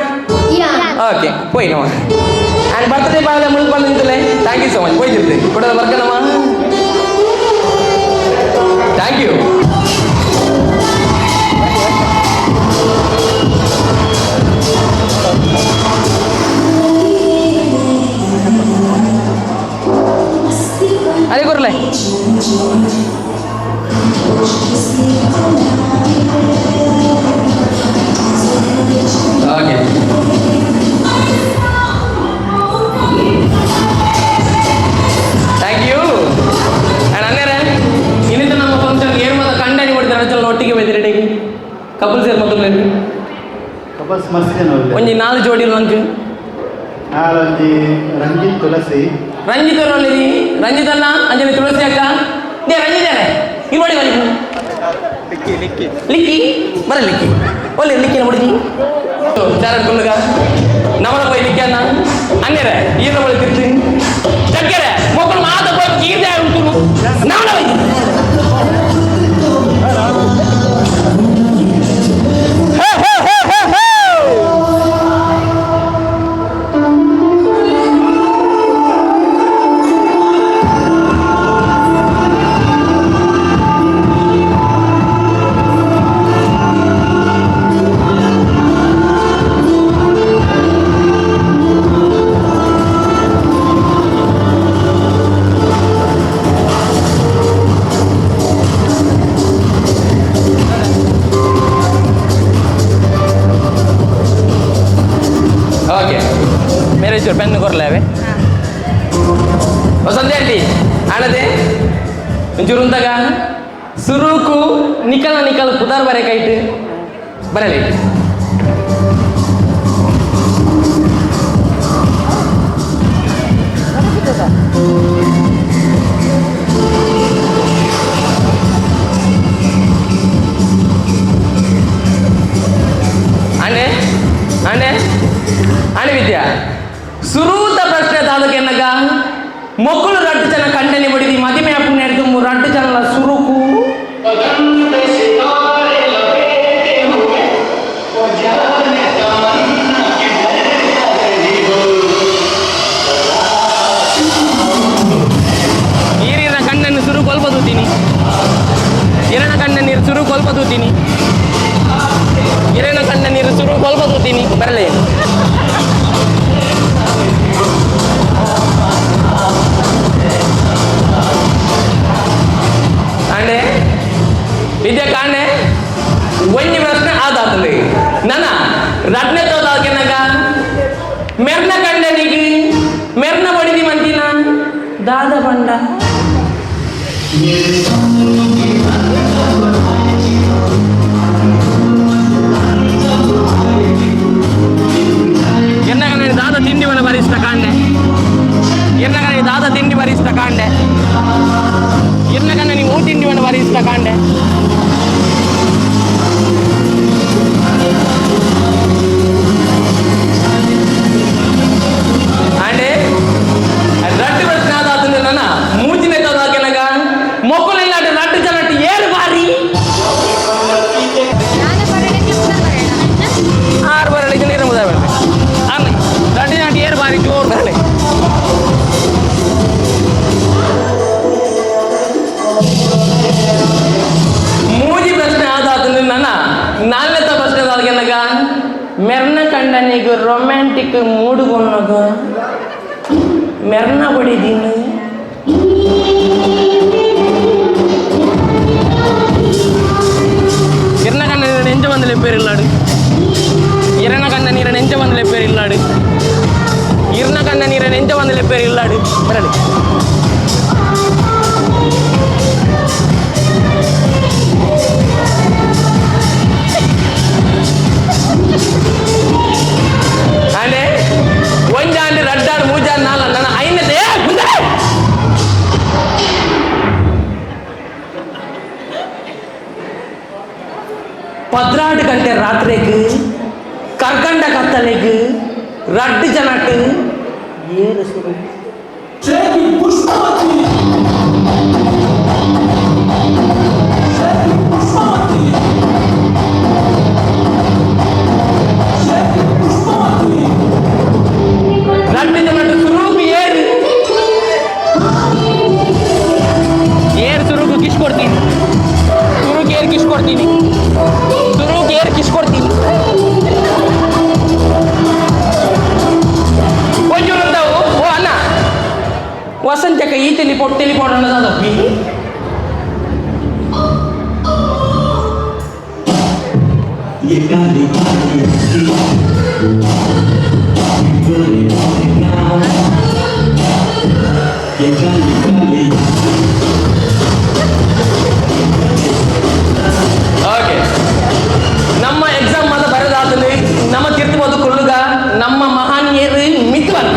Ian. Okay போய் நம்ம அண்ட் பர்த்டே பாயில முழு பண்ணிட்டுல thank you so much போய் கூட ವರ್ಕನಮ್ಮ thank you. ಅದೇ ಕೊರ್ಲೆ okay thank you. And ಅನ್ನೇರೆ ಇನ್ನಿಂದ ನಮ್ಮ ಫಂಕ್ಷನ್ ಏರ್ ಮಾತ ಕಂಡನಿ ಕೊಡ್ತಾರೆ ಅಚಲ ಒಟ್ಟಿಗೆ ಬೈದಿರಟಿಗೆ ಕಪಲ್ ಸೇರ್ ಮೊದಲು ಕಪಲ್ಸ್ ಮಸ್ತ್ ಜನ ಉಲ್ಲೆರ್. ಒಂಜಿ ನಾಲ್ ಜೋಡಿ ಲಂಕ್ ನಾಲೊಂಜಿ ರಂಜಿತ್ ತುಳಸಿ ರಂಜಿತ್ ಅವರು ರಂಜಿತ್ ಅಣ್ಣ ಅಂಜಲಿ ತುಳಸಿ ಅಕ್ಕ they Ranjit ಅಣ್ಣ ಇಲ್ಲಿ ನೋಡಿ ಬನ್ನಿ ಲಿಕ್ಕಿ ಲಿಕ್ಕಿ ಬರ ಲಿಕ್ಕಿ ಒಳ್ಳೆ ಲಿಕ್ಕಿ ನೋಡಿದಿ ಚಾರ ಕೊಲ್ಲುಗ ನಮನ ಪೋಯ್ ಲಿಕ್ಕಿ ಅಣ್ಣ ಅನ್ನೇರೆ ಈರ್ನ ಬಳಿ ತಿರ್ತಿ ಚಕ್ಕೆರೆ ಮೊಕ್ಕಳು ಮಾತ ಪೋಯ್ ಕೀರ್ದೆ ಉಂಟು ನಮನ ಬೈ ಹೇ ಹೇ ಹೇ ಹೇ ಹೇ. ಓಕೆ ಮೇರೆ ಚೂರು ಪೆನ್ ಕೊರ್ಲೇವೆ ವಸಂತಿ ಆಂಟಿ ಆಣದೆ ಒಂಚೂರು ಉಂತಾಗ ಸುರುಕು ನಿಕಲ ನಿಕಲ ಪುದಾರ್ ಬರೆ ಕೈಟ್ ಬರಲಿ ಅಣ್ಣೆ ಅಣ್ಣೆ ಅಣ್ಣೆ ವಿದ್ಯಾ ಸುರೂತ ಪ್ರಶ್ನೆ ತಾಲೂಕು ಎನ್ನಗ ಮೊಕ್ಕಳು ರಟ್ಟು ಜನ ಕಂಡನೆ ಬಡಿದಿ ಮದಿಮೆ ಅಪ್ಪನ ಹಿಡ್ದು ರಟ್ಟು ಜನಲ ಸುರುಕು ನೀರಿನ ಕಣ್ಣನ್ನು ಸುರು ಕೊಲ್ಪದೂತೀನಿ ಇರನ ಕಣ್ಣ ನೀರು ಸುರು ಕೊಲ್ಪದೂತೀನಿ ಇರನ ಕಣ್ಣ ನೀರು ಸುರು ಕೊಲ್ಪದೂತೀನಿ ಬರಲೇ. ರಡ್ನೆ ತೋದಾಕೆನಗ ಮೆರ್ನ ಕಂಡನಿಗೆ ಮೆರ್ನ ಬಡಿದಿ ಮಂತಿನ ದಾದ ಬಂಡ ಎನ್ನಗನೆ ದಾದ ತಿಂಡಿವನ ಬರಿಸ್ತ ಕಾಂಡೆ ಎನ್ನಗನೆ ದಾದ ತಿಂಡಿ ಬರಿಸ್ತ ಕಾಂಡೆ ಎನ್ನಗನೆ ನೀವು ತಿಂಡಿವನ ಬರಿಸ್ತ ಕಾಂಡೆ ಅಂಡೆ ರಡ್ಡು ಪ್ರಶ್ನೆ ಆದ ನನ್ನ ಮೂಜಿನ ತೋದಾಕೆನಗ ಮೊಕ್ಕಲೆಲ್ಲ ರಡ್ಡು ಜನಟ್ಟು ಏರು ಬಾರಿ ಆರು ಬರಲಿ ನೀರು ಮುದ ಅನ್ನ ರಡ್ಡು ಜನಟ್ಟು ಏರು ಬಾರಿ ಜೋರು ಬರಲಿ ಮೂಜಿ ಪ್ರಶ್ನೆ ಆದ ನನ್ನ ನಾಲ್ಕನೇ ಪ್ರಶ್ನೆ ಆದಾಗೆನಗ ಮೆರ್ನ ಕಂಡನಿಗೆ ರೊಮ್ಯಾಂಟಿಕ್ ಮೂಡುಗೊನ್ನಗ ಮೆರ್ನ ಬಡಿದೀನಿ ಇರ್ನ ಕಂಡ ನೆಂಜ ಬಂದಲೆ പേരില്ലാട് ಇರನ ಕಂಡ ನೀರ ನೆಂಜ ಬಂದಲೆ പേരില്ലാട് ಇರ್ನ ಕಂಡ ನೀರ ನೆಂಜ ಬಂದಲೆ പേരില്ലാട് ಬರಲಿ ಅಂಡೆ ಒಂಜಾಂಡು ರಡ್ಡಾಡು ಮೂಜಾಂಡು ನಾಲ್ ನನ್ನ ಐನತೆ ಪದ್ರಾಡು ಗಂಟೆ ರಾತ್ರಿಗೆ ಕರ್ಕಂಡ ಕತ್ತಲೆಗ್ ರಡ್ಡು ಜನಟ್ ಏರು ಸುರು ರಡ್ಡು ಜನಟ್ ಸುರುಕು ಏರು ಏರು ಸುರುಕು ಕಿಶ್ ಕೊಡ್ತೀನಿ ಸುರುಕು ಏರು ಕಿಶ್ ಕೊಡ್ತೀನಿ ಸುರುಕು ಏರು ಕಿಶ್ ಕೊಡ್ತೀನಿ ಒಂಜೂರುಂದಾವು ಓ ಅಣ್ಣ ವಸಂತಕ ಈ ಟೆಲಿಪೋರ್ಟ್ ಟೆಲಿಪೋರ್ಟ್ ಅನ್ನೋದಾದಪ್ಪಿ ಓಕೆ ನಮ್ಮ ಎಕ್ಸಾಮ್ ಮಾತ ಬರೋದಾದಲ್ಲಿ ನಮ್ಮ ತೀರ್ಥಬೋದು ಕೊಲ್ಲುಗ ನಮ್ಮ ಮಹಾನ್ಯರು ಮಿತ್ವರ್ಗ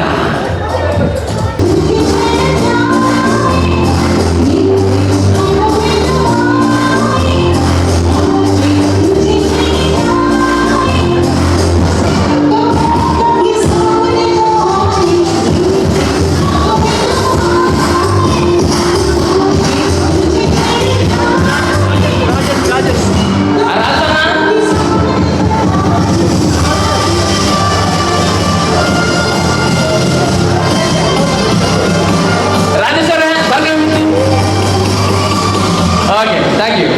ರಾಜಣ್ಣ ರಾಜೇಶ್ವರ ಬರ್ಲಿ okay thank you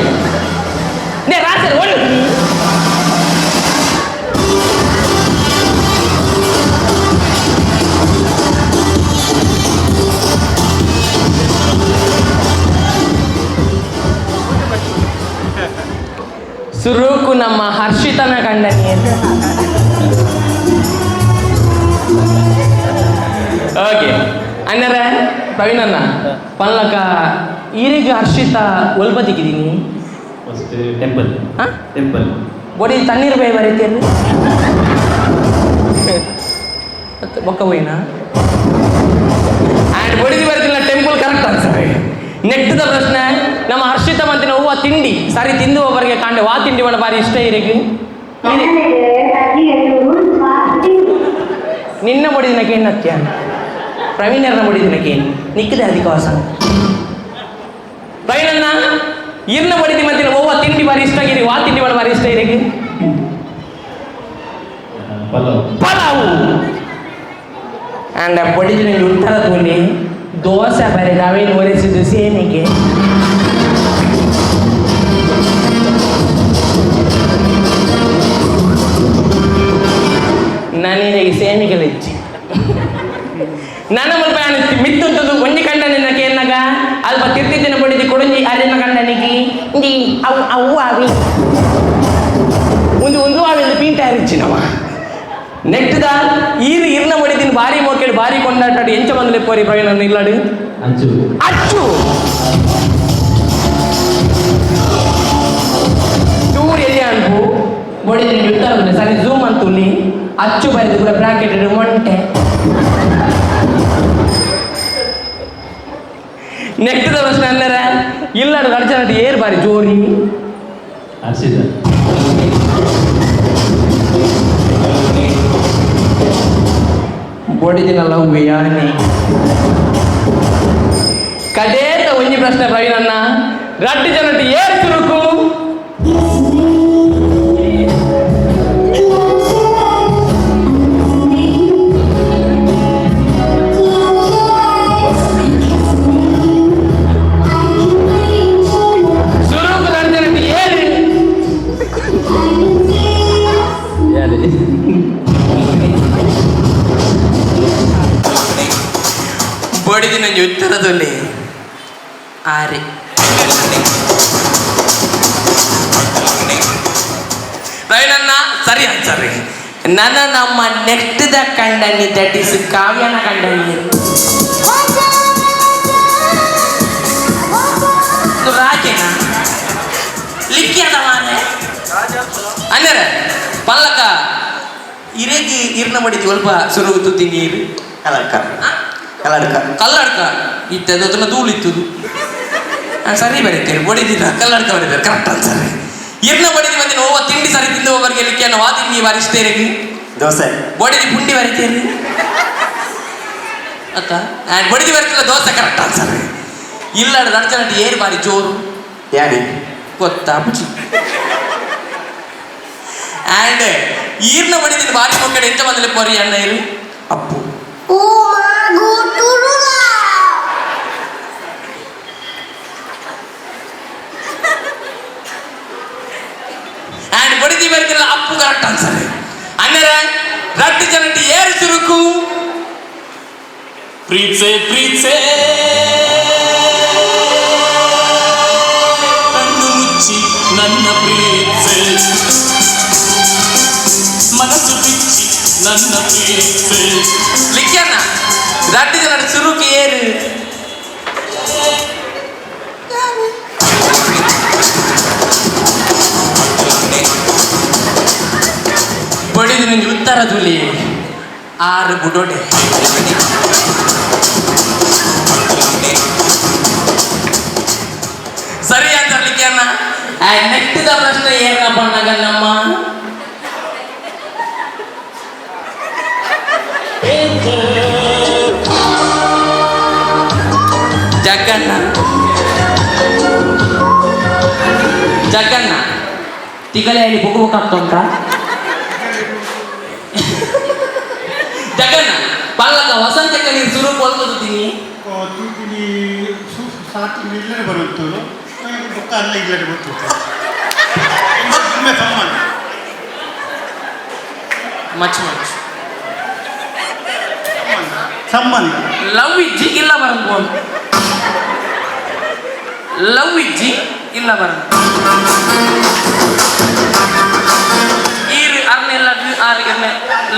ನೇ ರಾಜರ್ ಓಡು ಸುರುಕು ನಮ್ಮ ಹರ್ಷಿತನ ಕಂಡನಿ ಓಕೆ ಅಣ್ಣರೇ ಪ್ರವೀಣಣ್ಣ ಪನ್ಲಕ ಈರಿಗೆ ಹರ್ಷಿತ ಒಲ್ಪತಿಕ್ಕಿದ್ದೀನಿ ಫಸ್ಟ್ ಟೆಂಪಲ್. ಹಾಂ ಟೆಂಪಲ್. ಬೊಡಿ ತಣ್ಣೀರು ಬೈ ಬರೀತೀರಿ ಬೊಕ್ಕ ಹೋಯ್ನಾ ಆ್ಯಂಡ್ ಬೊಡಿದಿ ಬರ್ತಿಲ್ಲ temple correct answer. ನೆಟ್ಟದ ಪ್ರಶ್ನೆ ನಮ್ಮ ಹರ್ಷಿತ ಮಂತಿನ ಹೂವ ತಿಂಡಿ ಸಾರಿ ತಿಂದು ಒಬ್ಬರಿಗೆ ಕಾಂಡೆ ವಾ ತಿಂಡಿ ಒಣ ಬಾರಿ ಇಷ್ಟ ಇರಿಗೆ ನಿನ್ನ ಬಡಿದಿನ ಕೇಣ್ಣತ್ಯ ಪ್ರವೀಣರ್ನ ಬಡಿದಿನ ಕೇನ್ ನಿಕ್ಕದೆ ಅದಕ್ಕೋಸ ಪ್ರವೀಣಣ್ಣ ಇರ್ನ ಬಡಿದಿ ಮಂತಿನ ಹೂವ ತಿಂಡಿ ಬಾರಿ ಇಷ್ಟ ಆಗಿರಿ ವಾ ತಿಂಡಿ ಒಣ ಬಾರಿ ಇಷ್ಟ ಇರಿಗೆ ಪಲಾವ್. ಪಲಾವು ಆ್ಯಂಡ್ ಬಡಿದಿನ ಉತ್ತರ ತೋಲಿ ದೋಸೆ ಬರೀ ನಾವೇನು ಒರೆಸಿದ್ದು ಸೇಮಿಗೆ ನಾನೀಗ ಸೇಮಿಗೆ ಹೆಚ್ಚಿ ನನ್ನ ಮುಲ್ಪ ಮಿತ್ತುಂಟದು ಒಂಜಿ ಕಂಡನಿನ ಕೇನ್ನಗ ಅಲ್ಪ ತಿರ್ತಿದ್ದಿನ ಬಡಿದಿ ಕೊಡಂಜಿ ಅರಿನ ಕಂಡನಿಗೆ ಇಂಜಿ ಅವು ಅವು ಆವಿ ಒಂದು ಒಂದು ಆವಿಂದ ಪೀಂಟ ಹರಿಚಿನವ. ನೆಟ್ಟದ ಈರು ಇರ್ನ ಮಡಿದಿನ ಬಾರಿ ಮೋಕೆಡ್ ಬಾರಿ ಕೊಂಡಾಟ ಎಂಚ ಬಂದ್ಲೆ ಪೋರಿ ಪ್ರವೀಣ್ ಇಲ್ಲಾಡು. ಅಚ್ಚು. ಅಚ್ಚು. ಚೂರು ಎಲ್ಲಿ ಅನ್ಪು ಬಡಿದಿನ ಉತ್ತರ ಸರಿ ಝೂಮ್ ಅಂತುಲ್ಲಿ ಅಚ್ಚು ಬರೆದು ಕೂಡ ಬ್ರಾಕೆಟ್ ಮೊಂಟೆ. ನೆಕ್ಸ್ಟ್ ಪ್ರಶ್ನೆ ಅನ್ನರ ಇಲ್ಲ ನಡಚ ಏರ್ ಬಾರಿ ಜೋರಿ. ಹರ್ಷಿತ. ಬೊಡಿದಿನ ಲವ್ ಯಾನೆ. ಕಡೇತ ಒಂಜಿ ಪ್ರಶ್ನೆ ಪ್ರವೀಣಣ್ಣ, ರಡ್ಡು ಜನಟ್ಟು ಏರ್ ಚುರುಕು? ಸುರುಕು ರಡ್ಡು ಜನಟ್ಟು ಏರು? ಯಾರು? ಬಡಿದಿನ ಉತ್ತರದಲ್ಲಿ ಆರೆ ಪ್ರವೀಣಣ್ಣ ಸರಿ ಆನ್ಸರ್. ನನ್ನ ನಮ್ಮ ನೆಕ್ಸ್ಟ್ the ಕಂಡನಿ, that is ಕಾವ್ಯನ ಕಂಡನಿ ರಾಜೇನ ಲಿಕ್ಕಿಯದ ಮಾನೆ ಅನ್ನರೆ ಪಲ್ಲಕ ಇರೇಗಿ ಇರ್ನ ಮಡಿದಿ ಸ್ವಲ್ಪ ಸುರುಗು ತುತ್ತಿ ನೀರು. ಕಲ್ಲಡ್ಕ, ಕಲ್ಲಡ್ಕ. ಕಲ್ಲಡ್ಕ ಇತ್ತದು, ಅದನ್ನ ಧೂಳಿತ್ತದು. ಸರಿ ಬರೀತೀರಿ. ಬಡಿದಿಲ್ಲ ಕಲ್ಲಡ್ಕ ಬರೀತಾರೆ, ಕರೆಕ್ಟ್ ಆನ್ಸರ್. ಇರ್ನ ಬಡಿದಿ ಮತ್ತೆ ಓವ ತಿಂಡಿ ಸರಿ ತಿಂದು ಒಬ್ಬರಿಗೆ ಲಿಕ್ಕಿಯನ್ನು ವಾ ತಿಂಡಿ ಬಾರಿಸ್ತೇರಿಗೆ? ದೋಸೆ. ಬಡಿದಿ ಪುಂಡಿ ಬರಿತೀರಿ ಅಕ್ಕ. ಬಡಿದಿ ಬರ್ತಿಲ್ಲ, ದೋಸೆ ಕರೆಕ್ಟ್ ಆನ್ಸರ್. ಇಲ್ಲ ನಡ್ಚನಟ್ಟು ಏರು ಬಾರಿ ಜೋರು? ಯಾಣಿ. ಗೊತ್ತಾ ಪುಚಿ. ಆ್ಯಂಡ್ ಈರ್ನ ಬಡಿದಿನ ಬಾರಿ ಮಕ್ಕಳು ಎಂಚ ಬಂದಲೆ ಪೊರಿ ಅಣ್ಣ ಇರು? ಅಪ್ಪು. ಆ್ಯಂಡ್ ಬಡಿದಿ ಬರ್ತಿಲ್ಲ ಅಪ್ಪು, ಕರೆಕ್ಟ್ ಆನ್ಸರ್. ಅನ್ನರ ರಡ್ಡು ಜನಟ್ಟು ಏರು ಚುರುಕು? ಪ್ರೀತ್ಸೆ ಪ್ರೀತ್ಸೆ ಕಣ್ಣು ಮುಚ್ಚಿ ನನ್ನ ಪ್ರೀತ್ಸೆ, ಮನಸ್ಸು ಬಿಚ್ಚಿ ನನ್ನ ಪ್ರೀತ್ಸೆ. ಲಿಕ್ಕಣ್ಣ ರಡ್ಡು ಜನಟ್ಟು ಚುರುಕು ಏರು? ಬಡಿದು ನಿಂಗೆ ಉತ್ತರ ತುಲಿ ಆರು ಬುಡೋಡೆ. ಸರಿ ಅಂತ ಲಿಕ್ಕಣ್ಣ. ನೆಕ್ಸ್ಟ್ the ಪ್ರಶ್ನೆ ಏನಪ್ಪ ನಮ್ಮ ಜಗ್ಗಣ್ಣ. ಜಗ್ಗಣ್ಣ ತಿಗಲೆಯಲ್ಲಿ ಬುಗು ಬುಕ್ ಉಂಟಾ? ಜಗ್ಗಣ್ಣ ಪಲ್ಲಕ ವಸಂತಕ್ಕೆ ನೀರು ಸುರು ಕೊಲ್ತೀನಿ. ತೂಪಿನಿ ಸಾಕು ಇಲ್ಲದೆ ಬರುತ್ತು ಬುಕ್ಕ ಅಲ್ಲ ಇಲ್ಲದೆ ಗೊತ್ತು ಸಂಬಂಧ. ಮಚ್ ಮಚ್ ಸಂಬಂಧ. ಲವ್ ಇಜ್ಜಿ ಇಲ್ಲ ಬರಂದು, ಲವ್ ಇಜ್ಜಿ ಇಲ್ಲ ಬರಂದು. ಈರು ಅರ್ನೆಲ್ಲ ಆರು ಇರ್ನೆ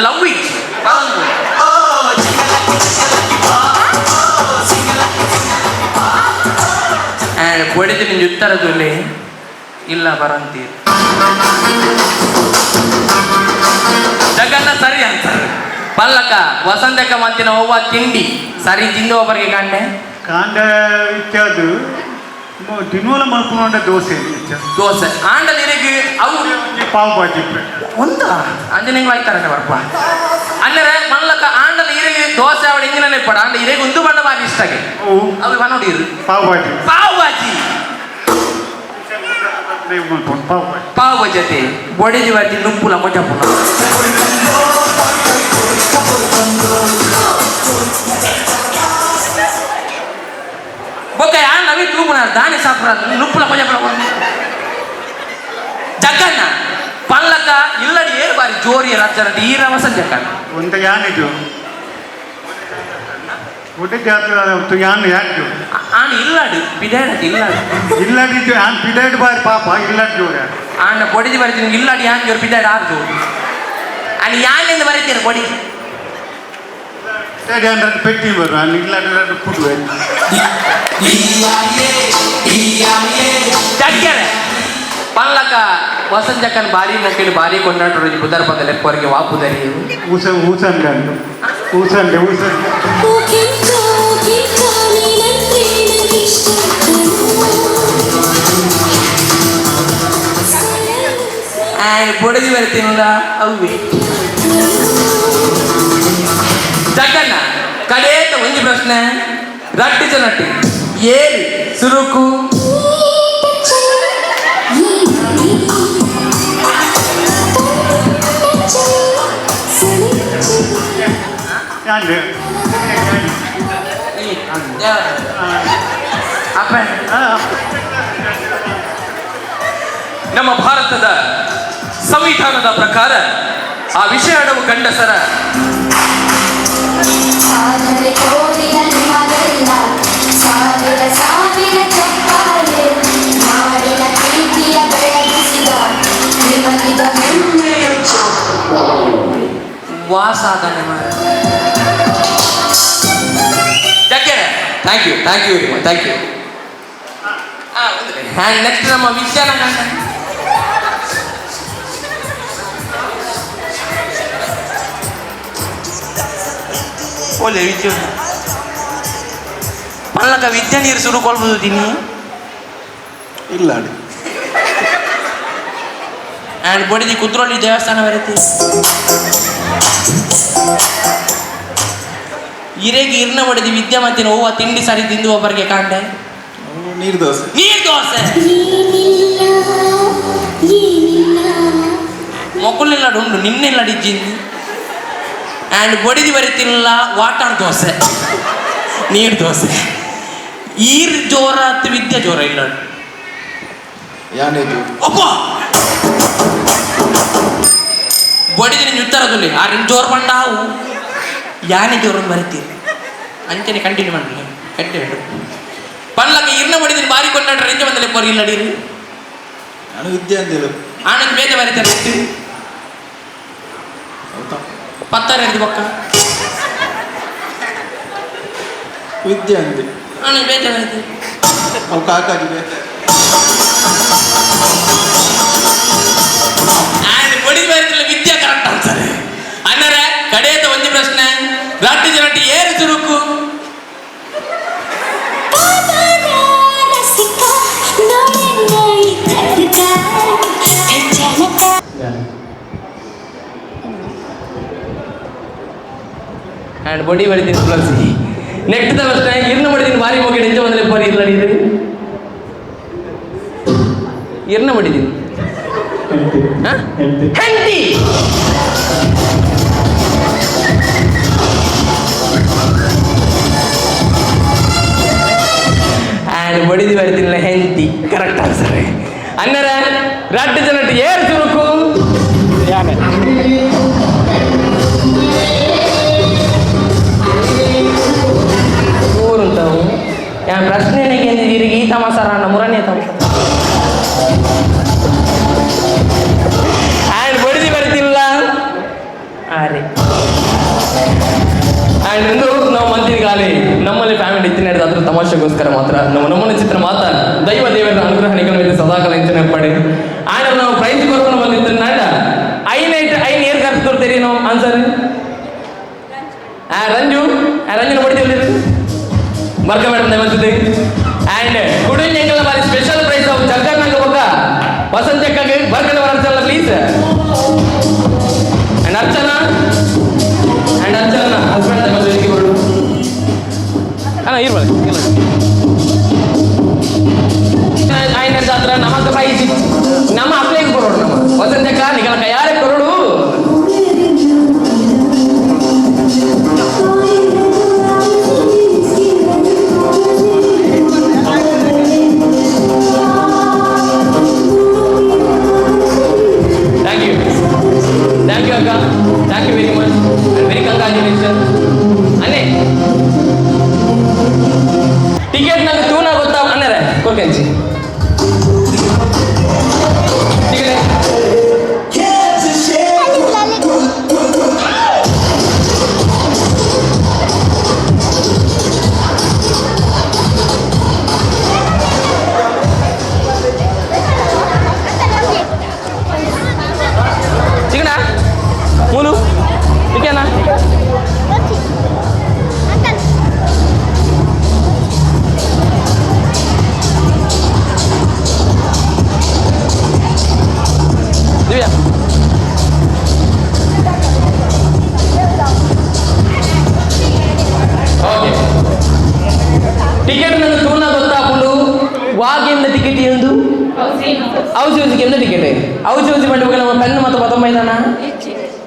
ಲವ್ ಇಜ್ಜಿ ಬರಂದು. ಬಡಿದು ನಿಂಗೆ ಉತ್ತರದಲ್ಲಿ ಇಲ್ಲ ಬರಂತೀರಿ. ಜಗನ್ನ ಸರಿ ಅಂತಾರೆ. ಪಲ್ಲಕ ವಸಂತಕ ಮಂತಿನ ಒವ್ವ ತಿಂಡಿ ಸರಿ ತಿಂದು ಒಬ್ಬರಿಗೆ ಕಾಂಡೆ? ಕಾಂಡ ಇತ್ಯಾದು ದಿನೂಲ ಮಲ್ಪುನೊಂಡ ದೋಸೆ ಇತ್ಯ. ದೋಸೆ ಆಂಡಲ್ ಇರಗ್ ಅವು ಪಾವ್ ಬಾಜಿ. ಒಂದ ಅಂಜನಿಂಗ್ ಆಯ್ತಾರನೆ ಬರ್ಪ ಅನ್ನರೆ ಮಲ್ಲಕ ಆಂಡಲ್ ಇರಗ್ ದೋಸೆ ಅವಳ ಇಂಜಿನ ಪಡ ಅಂಡ ಇರಗ್ ಒಂದು ಬಣ್ಣ ಬಾರಿ ಇಷ್ಟಗೆ. ಅವು ಅವು ಬನ್ನೋಡಿರು ಪಾವ್ ಬಾಜಿ. ಪಾವ್ ಬಾಜಿ. ಮಲ್ಪುಂಡು ಪಾವ್ ಬಾಜಿ. ಪಾವ್ ಬಾಜಿ ಅತೆ ಬೊಡೆಜಿ ಬಾಜಿ ನುಪ್ಪುಲ ಕೊಜಪುಲ ಬೊಕ್ಕ ಯಾನ್ ನವಿ ತೂಪುನ ದಾನಿ ಸಾಪುರ ನುಪ್ಪುಲ ಕೊಜಪುಲ. ಜಗ್ಗಣ್ಣ ಪಲ್ಲಕ ಇಲ್ಲಡಿ ಏರು ಬಾರಿ ಜೋರಿ ರಚ್ಚನಟ್ಟಿ ಈ ರವಸ ಜಗ್ಗಣ್ಣ. ಒಂದ ಯಾನಿಜು ಒಟ್ಟೆ ಜಾತಿ ಯಾನ್ ಯಾನ್ಜು. ಆನ್ ಇಲ್ಲಾಡು ಪಿದಾಡತಿ ಇಲ್ಲಾಡು. ಇಲ್ಲಡಿಜು ಯಾನ್ ಪಿದಾಡ್ ಬಾರಿ ಪಾಪ ಇಲ್ಲಡ್ ಜೋರ. ಆಂಡ ಬೊಡಿದಿ ಬರ್ತೀನಿ ಇಲ್ಲಾಡಿ ಯಾನ್ ಜೋರು ಪಿದಾಡ ಆರು ಜೋರು. And ಯಾನೆಂದು ಬರೀತೀರ ಕೊಡಿ. ಸರಿ ಅಂದ್ರೆ ಪೆಟ್ಟಿ ಬರುವ ಇಲ್ಲ ಅಂದ್ರೆ ಕುಡುವೆ. ಚಟ್ಕೆರೆ ಪಲ್ಲಕ ವಸಂತ ಜಕ್ಕನ್ ಭಾರಿ ಮೊಕ್ಕಲಿ ಭಾರಿ ಕೊಂಡಾಟರು ಪುದರ್ ಪದ ಲೆಪ್ಪವರಿಗೆ ವಾಪುದರಿ. ಊಸ ಊಸಂಡೆ ಅಂದು ಊಸಂಡೆ ಊಸಂಡೆ. ಆ್ಯಂಡ್ ಬೊಡದಿ ಬರ್ತೀನಲ್ಲ ಅವ್ವೆ. ಜಗ್ಗಣ್ಣ, ಕಡೇತ ಒಂಜಿ ಪ್ರಶ್ನೆ. ರಟ್ಟಿ ಜನಟ್ಟಿ ಏರಿ ಸುರುಕು. ಯಾಂಡೆ. ಅಪ್ಪ. ನಮ್ಮ ಭಾರತದ ಸಂವಿಧಾನದ ಪ್ರಕಾರ ಆ ವಿಷಯ ಅಡವು ಗಂಡಸರ ಸಾಧನೆ ತೋರಿದ ನಿಮಗೆಲ್ಲ ಸಾವಿರ ಸಾವಿರ ಚಪ್ಪಾಳೆ. ನಾಡಿನ ಪ್ರೀತಿಯ ಬೆಳಗಿಸಿದ ನಿಮಗಿದ ಹೆಮ್ಮೆಯ. ವಾ ಸಾಧನೆ ಮಾಡ ಜಗ್ಗೆರೆ. Thank you, thank you very much, thank you. And next ನಮ್ಮ ವಿದ್ಯಾನ ಗಂಡ. ಒಳ್ಳೆ ವಿದ್ಯೆ ಪಲ್ಲಕ ವಿದ್ಯೆ ನೀರು ಶುರು ಕೊಳ್ಬೋದು ತಿನ್ನಿ. ಇಲ್ಲ. ಆ್ಯಂಡ್ ಬಡಿದಿ ಕುದ್ರೋಳಿ ದೇವಸ್ಥಾನ ಬರುತ್ತೆ. ಇರೆಗೆ ಇರ್ನ ಬಡಿದಿ ವಿದ್ಯೆ ಮತ್ತಿನ ಹೂವ ತಿಂಡಿ ಸಾರಿ ತಿಂದು ಒಬ್ಬರಿಗೆ ಕಾಂಡೆ. ನೀರು ದೋಸೆ. ನೀರ್ ದೋಸೆ. ಏನಿಲ್ಲ ಏನಿಲ್ಲ. ಮೊಕ್ಕುಲಿಲ್ಲ ಉಂಡು ನಿನ್ನೆಲ್ಲ ಡಿಜ್ಜಿಂದಿ. ಆ್ಯಂಡ್ ಬಡಿದಿ ಬರೀತಿಲ್ಲ ವಾಟರ್ ದೋಸೆ, ನೀರು ದೋಸೆ. ಈರ್ ಜೋರ ಅತ್ತು ವಿದ್ಯೆ ಜೋರ ಇಲ್ಲ. ಯಾನೇದು. ಒಬ್ಬ ಬಡಿದಿ ನಿನ್ನ ಉತ್ತರದಲ್ಲಿ ಆ ನಿನ್ನ ಜೋರು ಬಂಡಾವು ಯಾನೆ ಜೋರು ಬರೀತೀರಿ ಅಂಚನೆ ಕಂಟಿನ್ಯೂ ಮಾಡಿ ಕಂಟಿನ್ಯೂ ಪಲ್ಲಕ್ಕೆ ಇರ್ನ ಬಡಿದಿನ ಬಾರಿ ಕೊಂಡಾಡ್ರೆ ನಿಂಚೆ ಬಂದಲೆ ಪೊರಿ ಇಲ್ಲ ಅಡೀರಿ. ನಾನು ವಿದ್ಯೆ ಅಂದಿಲ್ಲ. ಆನಂದ್ ಬೇತೆ ಬರೀತಾರೆ. ಹೌದಾ? ಪತ್ತರ ಹಿಡಿದು ಬೊಕ್ಕ. ವಿದ್ಯೆ ಅಂದೆ. ಆನಂದ್ ಬೇತೆ ಬರೀತಾರೆ. ಅವು ಕಾಕಾಜಿ ಬೇತೆ. ಆ್ಯಂಡ್ ಬಡಿದ ಬರೀತಿಲ್ಲ ವಿದ್ಯಾ ಕರೆಕ್ಟ್ ಆನ್ಸರ್. ಅಣ್ಣರೇ, ಕಡೆಯದ ಒಂದು ಪ್ರಶ್ನೆ. ರಟ್ಟಿ ಜನಟ್ಟಿ ಏರು ಚುರುಕು. ರಸಿಕ ನೋಡೆನ್ನ. ಜನಕ. ಆ್ಯಂಡ್ ಬೊಡಿ ಬಡಿತೀನಿ ತುಳಸಿ. ನೆಕ್ಸ್ಟ್ ಪ್ರಶ್ನೆ. ಇರ್ನ ಬಡಿದಿನ ಬಾರಿ ಹೋಗಿ ನಿಂಚೆ ಬಂದಲೆ ಪೊರಿ ಇಲ್ಲ ಅಡೀರಿ. ಇರ್ನ ಬಡಿದೀನಿ ಹೆಂಡತಿ. ಆ್ಯಂಡ್ ಬಡಿದು ಬರ್ತಿಲ್ಲ ಹೆಂಡತಿ ಕರೆಕ್ಟ್ ಆನ್ಸರ್. ಅಣ್ಣರ, ರಡ್ಡು ಜನಟ್ಟು ಏರು ಚುರುಕು. ಯಾನೆ. ಊರುಂಟವು ಯಾ ಪ್ರಶ್ನೆಗೆ ಎಂದಿದ್ದೀರಿ ಈ ತಮಾಸರ ಅಣ್ಣ ಮುರನೇ ತಮಾಸ. ಆ್ಯಂಡ್ ಬಡಿದು ಬರ್ತಿಲ್ಲ ಆರೆ. ಆ್ಯಂಡ್ ಒಂದು ನಾವು ಮಂದಿರ ಗಾಲಿ ನಮ್ಮಲ್ಲಿ ಫ್ಯಾಮಿಲಿ ಇತ್ತು ನಡೆದ ಅದ್ರ ತಮಾಷೆಗೋಸ್ಕರ ಮಾತ್ರ. ನಮ್ಮ ನಮ್ಮನೆ ಚಿತ್ರ ಮಾತ್ರ ದೈವ ದೇವರ ಅನುಗ್ರಹ ನಿಗಮ ಸದಾಕಾಲ ಇಂಚನೆ ಪಡಿ. ಆ್ಯಂಡ್ ನಾವು ಪ್ರೈಸ್ ಕೊರ್ಕೊಂಡು ಬಂದಿತ್ತು ನಾಡ ಐನ್ ಐಟ್ ಐನ್ ಏರ್ ಕರ್ತು ಕೊಡ್ತೀರಿ ನಾವು ಆನ್ಸರ್. ಆ ರಂಜು, ಆ ರಂಜನ ಹೊಡಿತೀವಿ ಬರ್ಕ ಮೇಡಮ್ ದಯವಂತದ್ದು. ಆ್ಯಂಡ್ ಕುಡಿಲ್ ಎಂಗಲ ಬಾರಿ ಸ್ಪೆಷಲ್ ಪ್ರೈಸ್ ಅವು ಜಗ್ಗನಾಗ ಬೊಕ್ಕ ವಸಂತ ಜಕ್ಕಗೆ ಬರ್ಕಡೆ ಅರ್ಚನ please. And Archana, and Archana husband ದಯವಂತ ಬರು ಅಣ್ಣ ಇರ್ಬೋದು ಆಯ್ನ ಜಾತ್ರ ನಮಕ ಪ್ರೈಸ್ ನಮ್ಮ ಅಪ್ಲೈ ಕೊಡೋಣ. ನಮ್ಮ ವಸಂತ ಜಕ್ಕ ನಿಗಲ ಕೈಯಾರೆ ಕೊರಡು.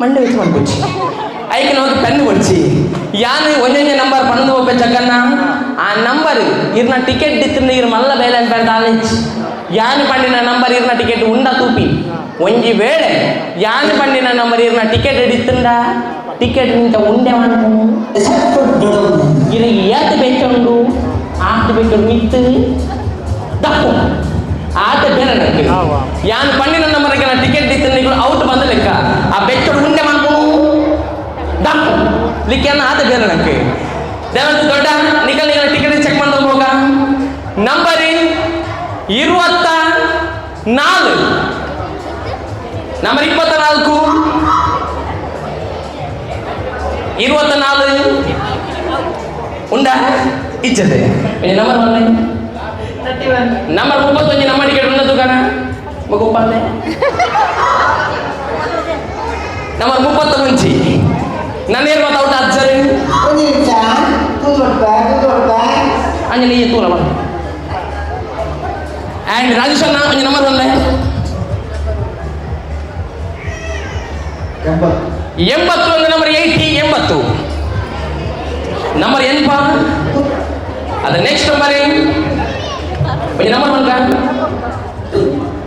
ಮಂಡೆ ವೆಚ್ಚ ಮನ್ಪುಚ್ಚಿ ಐಕ್ ನಮಗೆ ಪೆನ್ ಕೊಡ್ಚಿ ಯಾನ್ ಒಂಜೊಂಜೆ ನಂಬರ್ ಪನ್ನೊಂದು ಒಪ್ಪೆ ಜಗ್ಗನ್ನ ಆ ನಂಬರ್ ಇರ್ನ ಟಿಕೆಟ್ ಇತ್ತಿನ ಇರ್ ಮಲ್ಲ ಬೇಲೆ ದಾಲೆಂಚ್ ಯಾನ್ ಪಂಡಿನ ನಂಬರ್ ಇರ್ನ ಟಿಕೆಟ್ ಉಂಡ ತೂಪಿ ಒಂಜಿ ವೇಳೆ ಯಾನ್ ಪಂಡಿನ ನಂಬರ್ ಇರ್ನ ಟಿಕೆಟ್ ಇತ್ತಿಂದ ಟಿಕೆಟ್ ನಿಂತ ಉಂಡೆ ಮನ್ಪು ಇರಿಗೆ ಏತ್ ಬೆಚ್ಚುಂಡು ಆತ್ ಬೆಚ್ಚುಂಡು ಮಿತ್ತು ದಪ್ಪು ಆತ ಬೇರೆ ನನಗೆ ಯಾನ್ ಪಂಡಿನ ನಂಬರ್ಗೆ ಟಿಕೆಟ್ ಇತ್ತು ಔಟ್ ಬಂದ ಲೆಕ್ಕ ಆ ಬೆಚ್ಚೋಡು ಉಂಡೆ ಮನ್ಪು ದಪ್ಪು ಲಿಕ್ಕೆ ಆತ ಬೇರೆ ನನಗೆ ದೇವಂತ ದೊಡ್ಡ ನಿಕಲ್ ನಿಕಲ್ ಟಿಕೆಟ್ ಚೆಕ್ ಮಾಡ್ಕೊಂಡು ಹೋಗ ನಂಬರ್ 24 ನಂಬರ್ 24 24 ಉಂಡಾ ಇಚ್ಚದೆ ನಂಬರ್ 1 ನಂಬರ್ 31 ನಮ್ಮ ಟಿಕೆಟ್ ಉಂಡ ದುಕಾನ ಮಗುಪಾಲೆ ನಂಬರ್ 31 ನನ್ನ ಏರ್ ಮಾತು ಔಟ್ ಅಜ್ಜರೆ ಅಂಜಲಿ ತೂಲ ಬಾ ಆ್ಯಂಡ್ ರಾಜೇಶ್ ಅಣ್ಣ ಒಂಜಿ ನಂಬರ್ 1 81 number 80 80 number ಎನ್ಪ ಅದು ನೆಕ್ಸ್ಟ್ ನಂಬರ್ ಒಂಜಿ number 1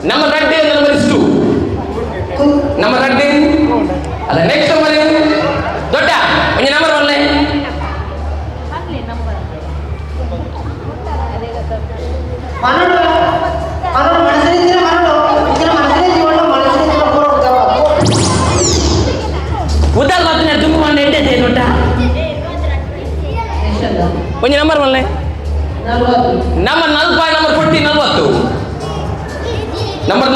number 2 number 2 number 2 ಅದು ನೆಕ್ಸ್ಟ್ ನಂಬರ್ ದೊಡ್ಡ ಒಂಜಿ ನಂಬರ್ 1 ಉದ್ದಾಲ್ ಮಾತ್ರ ತುಂಬ ಮಾಡಿ ಎಡ್ಡೆ ದೊಡ್ಡ ಒಂಜಿ number 1 number 40 number 40 40 number 40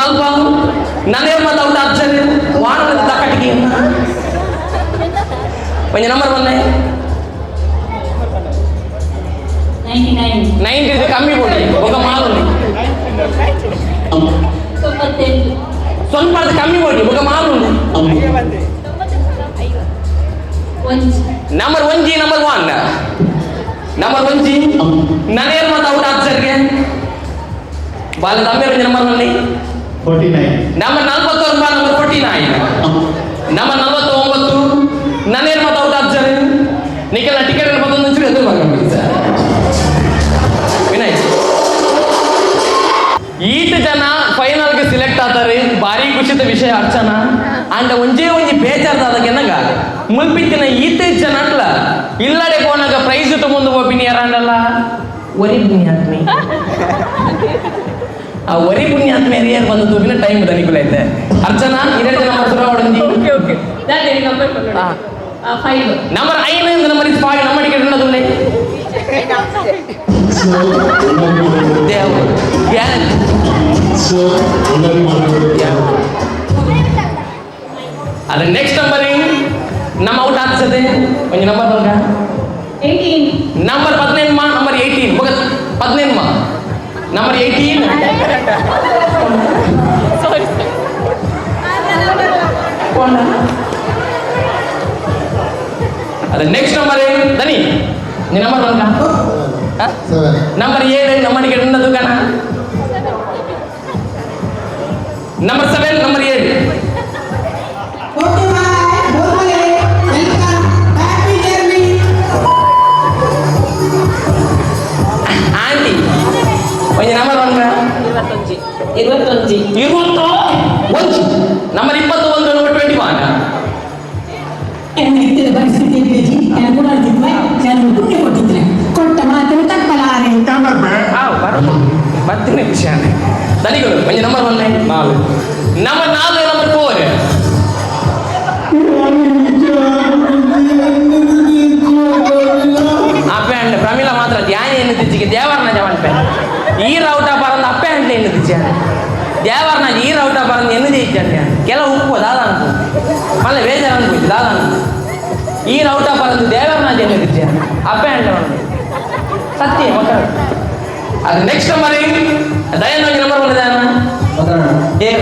ನನ್ನೇರ್ ಮಾತು ಔಟ್ ಅಜ್ಜನೆ ವಾಣದ ತಕಟಿಗೆ ಒಂಜಿ ನಂಬರ್ 1 90 ಇದು ಕಮ್ಮಿ ಕೊಡಿ ఒక ಮಾಲು ಸ್ವಲ್ಪ ಕಮ್ಮಿ ಕೊಡಿ ఒక ಮಾಲು number 1 number 1 number 1 ನನ್ನೇರ್ ಮಾತು ಔಟ್ ಅಜ್ಜರಿಗೆ ಬಾಲ ತಮ್ಮೇ ಒಂಜಿ number 1 49 number 49 number 49 number 49 ನನ್ನೇರ್ ಮಾತು ಔಟ್ ಅಜ್ಜರೆ ನಿಖಲ್ ಟಿಕೆಟ್ ಬಂದೊಂದು ಚೂರು ಎದುರು ಮಾಡ್ಕೊಂಡು ವಿನಯ್ ಈತ ಜನ ಫೈನಲ್ಗೆ ಸಿಲೆಕ್ಟ್ ಆತಾರೆ ಭಾರಿ ಖುಷಿದ ವಿಷಯ ಅರ್ಚನಾ ಅಂಡ ಒಂಜೇ ಒಂಜಿ ಬೇಜಾರ್ದಾದಾಗ ಎನ್ನಗ ಮುಲ್ಪಿತ್ತಿನ ಈತ ಜನ ಅಟ್ಲ ಇಲ್ಲಡೆ ಪೋನಾಗ ಪ್ರೈಸ್ ತಗೊಂಡು ಹೋಗಿನಿ ಯಾರಂಡಲ್ಲ ಒರಿ ಪುಣ್ಯಾತ್ಮಿ ಆ ಒರಿ ಪುಣ್ಯಾತ್ಮೆ ಏರ್ ಬಂದು ತೂಪಿನ ಟೈಮ್ ದನಿಕುಲ ಐತೆ ಅರ್ಚನಾ ಎರಡು ಜನ number ಹೊಡಂಜಿ okay okay number 5 number 5 number 5 ನಮ್ಮ ಟಿಕೆಟ್ ఉన్నదులే ದೇವ್ ಅದು ನೆಕ್ಸ್ಟ್ ನಂಬರ್ ನಮ್ಮ ಔಟ್ ಆಗ್ತದೆ ಒಂಜಿ ನಂಬರ್ ಬಂಗ 18 ನಂಬರ್ 18 ಮಾ ನಂಬರ್ 18 ಮಗ 18 ಮಾ ನಂಬರ್ 18 ಸಾರಿ ಅದು ನೆಕ್ಸ್ಟ್ ನಂಬರ್ ದನಿ ನೀ ನಂಬರ್ ಬಂಗ ನಂಬರ್ 7 ನಮ್ಮ ticket ఉన్నದು ದುಕಾನ number 7 number 7 okay bye welcome happy journey aunty ಒಂಜಿ ನಂಬರ್ ಬಂಗ 21 21 ನಂಬರ್ 21 ನಂಬರ್ 21 ಕೊಟ್ಟ ಮಾತನ್ನು ತಪ್ಪಲಾರೆ ಬರ್ತೀನಿ ವಿಷಯ ದನಿಗಳು ಒಂಜಿ number 1 4 number 4 number 4 ಅಪ್ಪೆ ಅಂಡ್ ಪ್ರಮೀಳಾ ಮಾತ್ರ ಧ್ಯಾನ ಏನು ತಿಚ್ಚಿಗೆ ದೇವರನ ಜವನ್ಪೆ ಈ ರೌಟ ಬರಂದ ಅಪ್ಪೆ ಅಂಡ್ ಏನು ತಿಚ್ಚ ದೇವರನ ಈ ರೌಟ ಬರಂದ ಏನು ಜಯಿച്ചാನೆ ಕೆಲವು ಉಪ್ಪು ದಾದ ಅನ್ಕು ಮಲ್ಲ ಬೇಜಾರು ಅನ್ಕು ದಾದ ಅನ್ಕು ಈ ರೌಟ ಬರಂದು ದೇವರನ ಏನು ತಿಚ್ಚ ಅಪ್ಪೆ ಅಂಡ್ ಸತ್ಯ ಮಕ್ಕಳು ಅದು ನೆಕ್ಸ್ಟ್ ನಂಬರ್ ದಯಾನ ನಂಬರ್ 1 ದಯಾನ ದೇವ್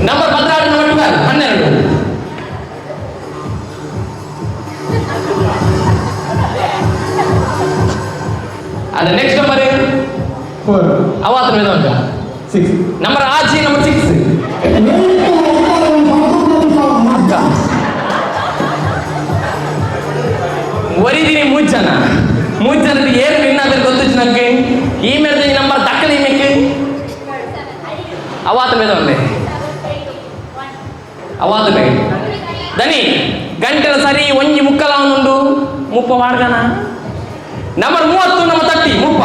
ನಂಬರ್ 16 ನಂಬರ್ 12 12 ಅದು ನೆಕ್ಸ್ಟ್ ನಂಬರ್ 4 ಅವಾತನ ಮೇಲೆ ಉಂಟು 6 ನಂಬರ್ ಆಜಿ ನಂಬರ್ 6 ಒರಿದಿನಿ ಮೂರು ಜನ ಮೂರು ಜನದ ಏನು ವಿನ್ ಆದ್ರೆ ಗೊತ್ತಿತ್ತು ನಂಗೆ ಈ ಮೇರೆದ ಈ ನಂಬರ್ ದಕ್ಕಲಿ ಮೇಕ್ ಅವಾತ ಮೇಲೆ ಒಂದೇ ಅವಾತ ಮೇಲೆ ದನಿ ಗಂಟೆಲ ಸರಿ ಒಂಜಿ ಮುಕ್ಕಲ ಉಂಡು ಮುಪ್ಪ ವಾಡ್ಗನ ನಂಬರ್ 30 ನಮ್ಮ 30 ಮುಪ್ಪ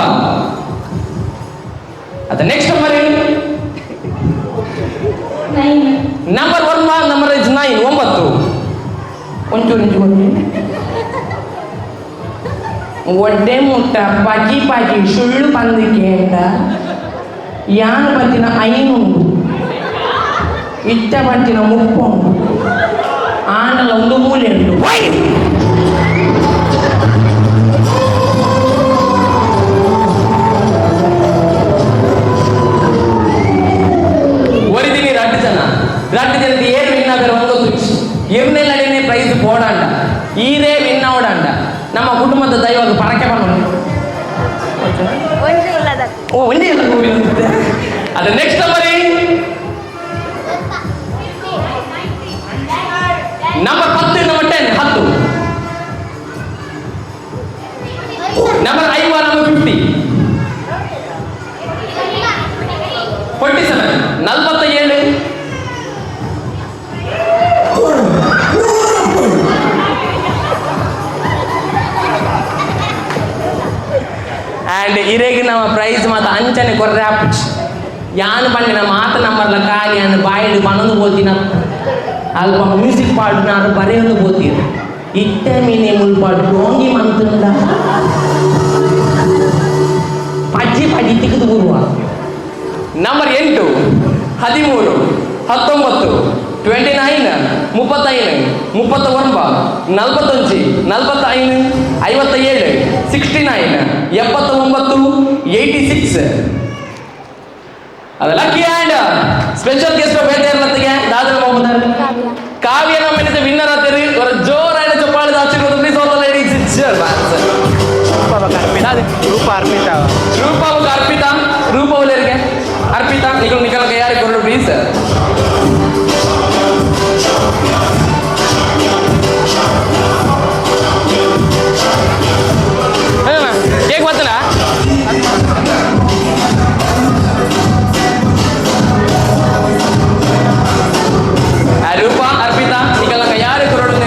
ಅದ next number 9. Number 1 number is 9 9 ಒಂಚೂರು ಇಂಚು ಕೊಡಿ ಒಡ್ಡೆ ಮುಟ್ಟ ಪಜಿ ಪಜಿ ಸುಳ್ಳು ಪಂದಿಕೇಂಡ ಯಾನ್ ಪಂತಿನ ಐನುಂಡು ಇತ್ತ ಪಂತಿನ ಮುಪ್ಪುಂಡು ಆಂಡಲ ಒಂದು ಮೂಲೆ ಉಂಡು ವೈ ಒರಿದಿನಿ ರಡ್ಡು ಜನ ರಡ್ಡು ಜನದ ಏರು ವಿನ್ ಆದರೆ ಒಂದು ಇರ್ನೆಲ್ಲಡೇನೆ ಪ್ರೈಸ್ ಬೋಡಾಂಡ ಈರೇ ವಿನ್ ಅವಡಾಂಡ ನಮ್ಮ ಕುಟುಂಬದ ದೈವಾಗ ಪರಕೆ ಬಂದು ಓ ಒಂದೇ ಇಲ್ಲ ಅದು next number number 10 number 10 10 number 5 number 50 47 47 and ಇರೆಗ್ ನಮ್ಮ ಪ್ರೈಸ್ ಮಾತ ಅಂಚನೆ ಕೊರ್ರೆ ಆಪುಚಿ ಯಾನ್ ಪಂಡಿನ ಮಾತ ನಂಬರ್ಲ ಖಾಲಿ ಅನ್ ಬಾಯಿಡ್ ಪನೊಂದು ಪೋತಿನ ಅಲ್ಪ ಮ್ಯೂಸಿಕ್ ಪಾಡುನಾರು ಬರೆಯೊಂದು ಪೋತೀರ ಇತ್ತೆ ಮೀನೆ ಮುಲ್ಪಾಡು ಡೋಂಗಿ ಮಂತುಂಡ ಪಜ್ಜಿ ಪಜ್ಜಿ ತಿಕ್ಕಿದು ಬರುವ ನಂಬರ್ 8 13 19 29 35 39 41 45 57 69 79 86 ಅದು ಲಕ್ಕಿ ಆ್ಯಂಡ್ ಸ್ಪೆಷಲ್ ಗೆಸ್ಟ್ ಬೇಟೆ ಇರ್ಲತ್ತಿಗೆ ದಾದರ ಮೊಹಮ್ಮದ್ ಕಾವ್ಯ ನಮ್ಮ ವಿನ್ನರ್ ಆತೀರಿ ಅವರ ಜೋರಾದ ಚಪ್ಪಾಳದ ಆಶೀರ್ವಾದ please all the ladies Roopa Arpita Roopa Arpita Roopa ಒಳ್ಳೆಯರಿಗೆ ಅರ್ಪಿತಾ ನಿಕಲ್ ನಿಕಲ್ ಯಾರಿಗೆ ಕೊರಡು ಪ್ಲೀಸ್ ಕೇಕ್ ಬರ್ತಲ್ಲ ರೂಪಾ ಅರ್ಪಿತಾ ನಿಕಲ್ ಯಾರು ಕೊರಡು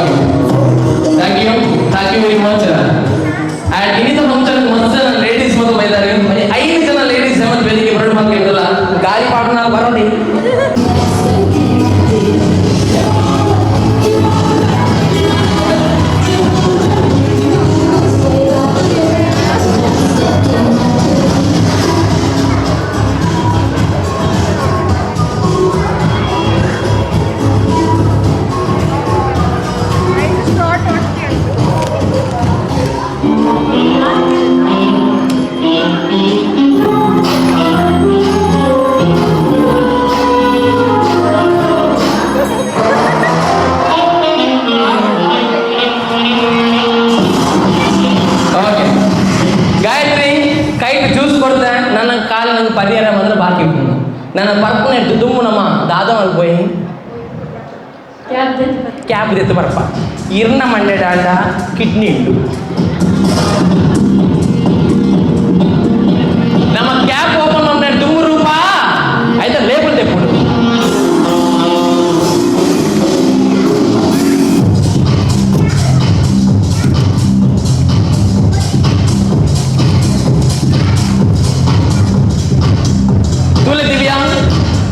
thank you thank you very much and ಇನ್ನಿತ function ಮಸ್ತ್ ಜನ ಲೇಡೀಸ್ ಮತ್ತು ಬೈದಾರೆ 5 ಜನ ಲೇಡೀಸ್ ಮತ್ತು ವೇದಿಕೆ ಬರೋಣ ಮಾಡ್ಕೊಂಡಿದ್ದಲ್ಲ ಗಾಳಿ ಪಾಡೋಣ ಬರೋಣ ಓಕೆ ಗಾಯತ್ರಿ ಕೈಟ್ ಜ್ಯೂಸ್ ಕೊಡ್ತೆ ನನ್ನ ಕಾಲು ನಂಗೆ ಪರಿಹಾರ ಬಂದ್ರೆ ಬಾಕಿ ಉಂಟು ನನ್ನ ಪರ್ಪನ ಇಟ್ಟು ದುಮ್ಮು ನಮ್ಮ ದಾದ ಪೋಯಿ ಕ್ಯಾಬ್ ದೆತ್ತು ಬರಪ್ಪ ಇರ್ನ ಮಂಡೆ ಡಾಂಡ ಕಿಡ್ನಿ ಉಂಟು ನಮ್ಮ ಕ್ಯಾಬ್ ಓಪನ್ ಮಾಡಿ ದುಮ್ಮು ರೂಪ ಆಯ್ತಾ ಲೇಬಲ್ ತೆಪ್ಪುಡು ತೂಲೆ ದಿವ್ಯಾ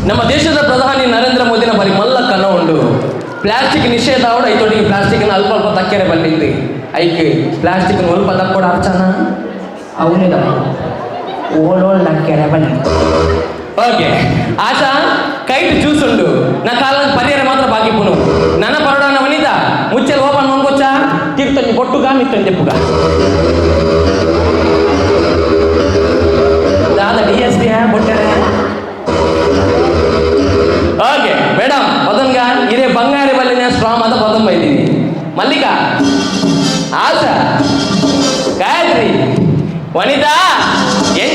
ನಮ್ಮ ದೇಶದ ಪ್ರಧಾನಿ ನರೇಂದ್ರ ಮೋದಿನ ಬರಿ ಮಲ್ಲ ಕನ ಉಂಡು ಪ್ಲಾಸ್ಟಿಕ್ ನಿಷೇಧ ಅವಡ ಐತೊಟ್ಟಿಗೆ ಪ್ಲಾಸ್ಟಿಕ್ ಅಲ್ಪ ಅಲ್ಪ ತಕ್ಕೆರೆ ಬಲ್ಲಿಂದು ಐಕ್ ಪ್ಲಾಸ್ಟಿಕ್ ಅಲ್ಪ ತಕ್ಕೊಡ ಅರ್ಚನ ಅವನೇ ದಪ್ಪ ಓಡೋಳ್ ತಕ್ಕೆರೆ ಬಲ್ಲಿ ಓಕೆ ಆಶಾ ಕೈಟ್ ಜ್ಯೂಸ್ ಉಂಡು ನಾ ಕಾಲ ಪರಿಹಾರ ಮಾತ್ರ ಬಾಕಿ ಪುನು ನನ್ನ ಪರೋಡನ ವನಿತಾ ಮುಚ್ಚಲ್ ಓಪನ್ ಮಂಗೊಚ್ಚ ತೀರ್ಥಂಜಿ ಬೊಟ್ಟುಗ ಮಿತ್ತಂಜಿ ಪುಗ ದಾದ ಡಿ ಎಸ್ ಡಿ ಬೊಟ್ಟರೆ ಓಕೆ ಮೇಡಮ್ ಪದನ್ಗ ಇದೇ ಬಂಗಾರಿ ಬಲ್ಲಿನ ಸ್ಟ್ರಾಂಗ್ ಅಂತ ಪದನ್ ಬೈದೀನಿ ಮಲ್ಲಿಕಾ ಆಶಾ ಗಾಯತ್ರಿ ವನಿತಾ ಎಂಚ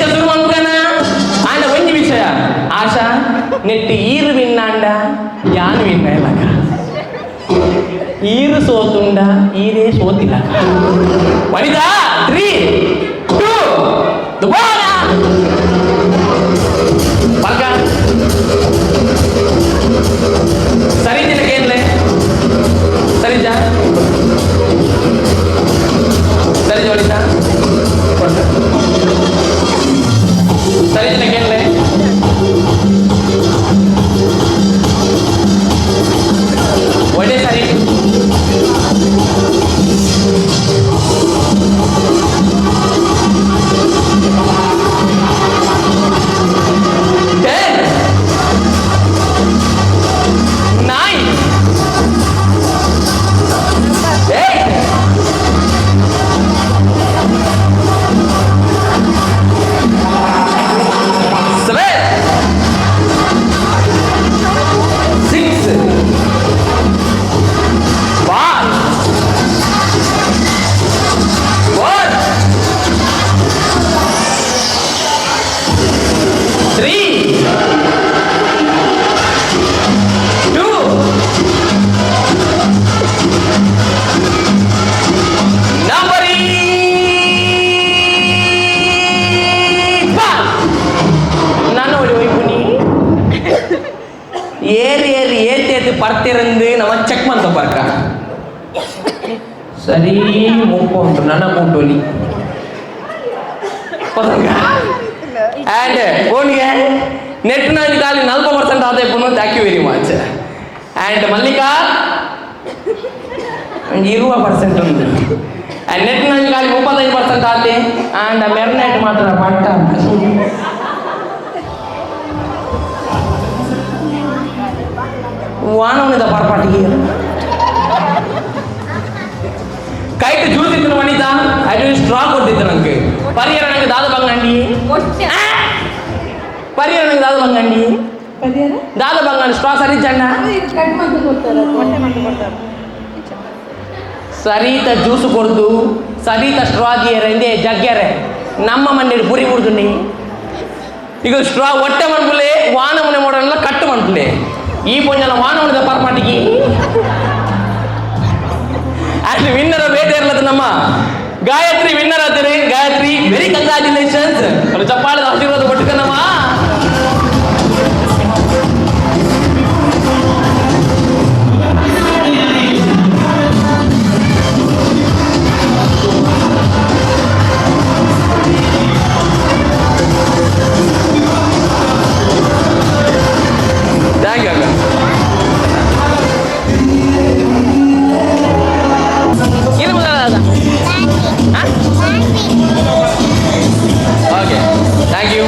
ನೆಟ್ಟಿ ಈರು ವಿನ್ನಾಂಡ ಯಾನು ವಿನ್ನ ಇಲ್ಲಕ ಈರು ಸೋತುಂಡ ಈರೇ ಸೋತಿಲ್ಲ. ವನಿತಾ 3 2 ದುಬಾರ ಪಲ್ಕ ಸರಿ ದಿನಕ್ಕೆ ಸರಿಜಾ ಸರಿ ವನಿತಾ ಸರಿ ದಿನಕ್ಕೆ ಒಳ್ಳೆ ಸರಿ. 10 9 8 7 6 5 4 3 2 ನಂಬರ್ 1. ನಾನು ನೋಡಿ ಒಯ್ಪುನಿ ಏರಿ ಏರಿ ಏತಿ ಏತಿ ಪರ್ತಿರಂದು ನಮ್ಮ ಚೆಕ್ ಮಂತ ಪರ್ಕ ಸರಿ ಮುಪ್ಪ ಉಂಟು ನನ್ನ ಮೂಟೋಲಿ ಆ್ಯಂಡ್ ಫೋನ್ಗೆ ನೆಟ್ ನಾಂಜಿ ಖಾಲಿ 40% ಆದಾಯ thank you very much. And Mallika 20% ಉಂಟು. ಆ್ಯಂಡ್ ನೆಟ್ ನಾಂಜಿ ಖಾಲಿ 35% ಆತೆ. ಆ್ಯಂಡ್ ಮೆರ್ನೆಟ್ ಮಾತ್ರ ಪಟ್ಟ. ವಾನವನಿದ ಪರ್ಪಾಟಿಗೆ ಕೈಟ್ ಜ್ಯೂಸ್ ಇತ್ತು ವನಿತಾ, ಅದು ಸ್ಟ್ರಾ ಕೊಡ್ತಿತ್ತು ನಂಗೆ. ಪರಿಹಾರ ನಂಗೆ ದಾದ ಬಂಗಂಡಿ ಪರಿಹಾರ ನಂಗೆ ದಾದ ಬಂಗಂಡಿ ದಾದ ಬಂಗಂಡಿ ಸ್ಟ್ರಾ ಸರಿ ಚಣ್ಣ ಸರಿತ ಜ್ಯೂಸ್ ಕೊಡ್ದು ಸರಿತ ಸ್ಟ್ರಾ ಗಿಯರೆ ಇಂದೇ ಜಗ್ಗೆರೆ ನಮ್ಮ ಮನೇಲಿ ಪುರಿ ಮುಡ್ದು. ಈಗ ಸ್ಟ್ರಾ ಹೊಟ್ಟೆ ಮನ್ಪುಲೆ ವಾನ ಮನೆ ಮಾಡೋಣ ಕಟ್ಟು ಮನ್ಪುಲೆ ಈ ಪೊಂಜಲ ವಾನ ಮನೆದ ಪರ್ಪಾಟಿಗೆ. ಆ್ಯಂಡ್ ವಿನ್ನರ್ ಬೇಟೆ ಇರ್ಲದ ನಮ್ಮ ಗಾಯತ್ರಿ ವಿನ್ನರ್ ಆತೀರಿ. Gayatri very congratulations. ಚಪ್ಪಾಳದ ಆಶೀರ್ವಾದ ಕೊಟ್ಟುಕನಮ್ಮ. Thank you ಅಕ್ಕ. ಇದು ಮೊದಲ ಓಕೆ thank you.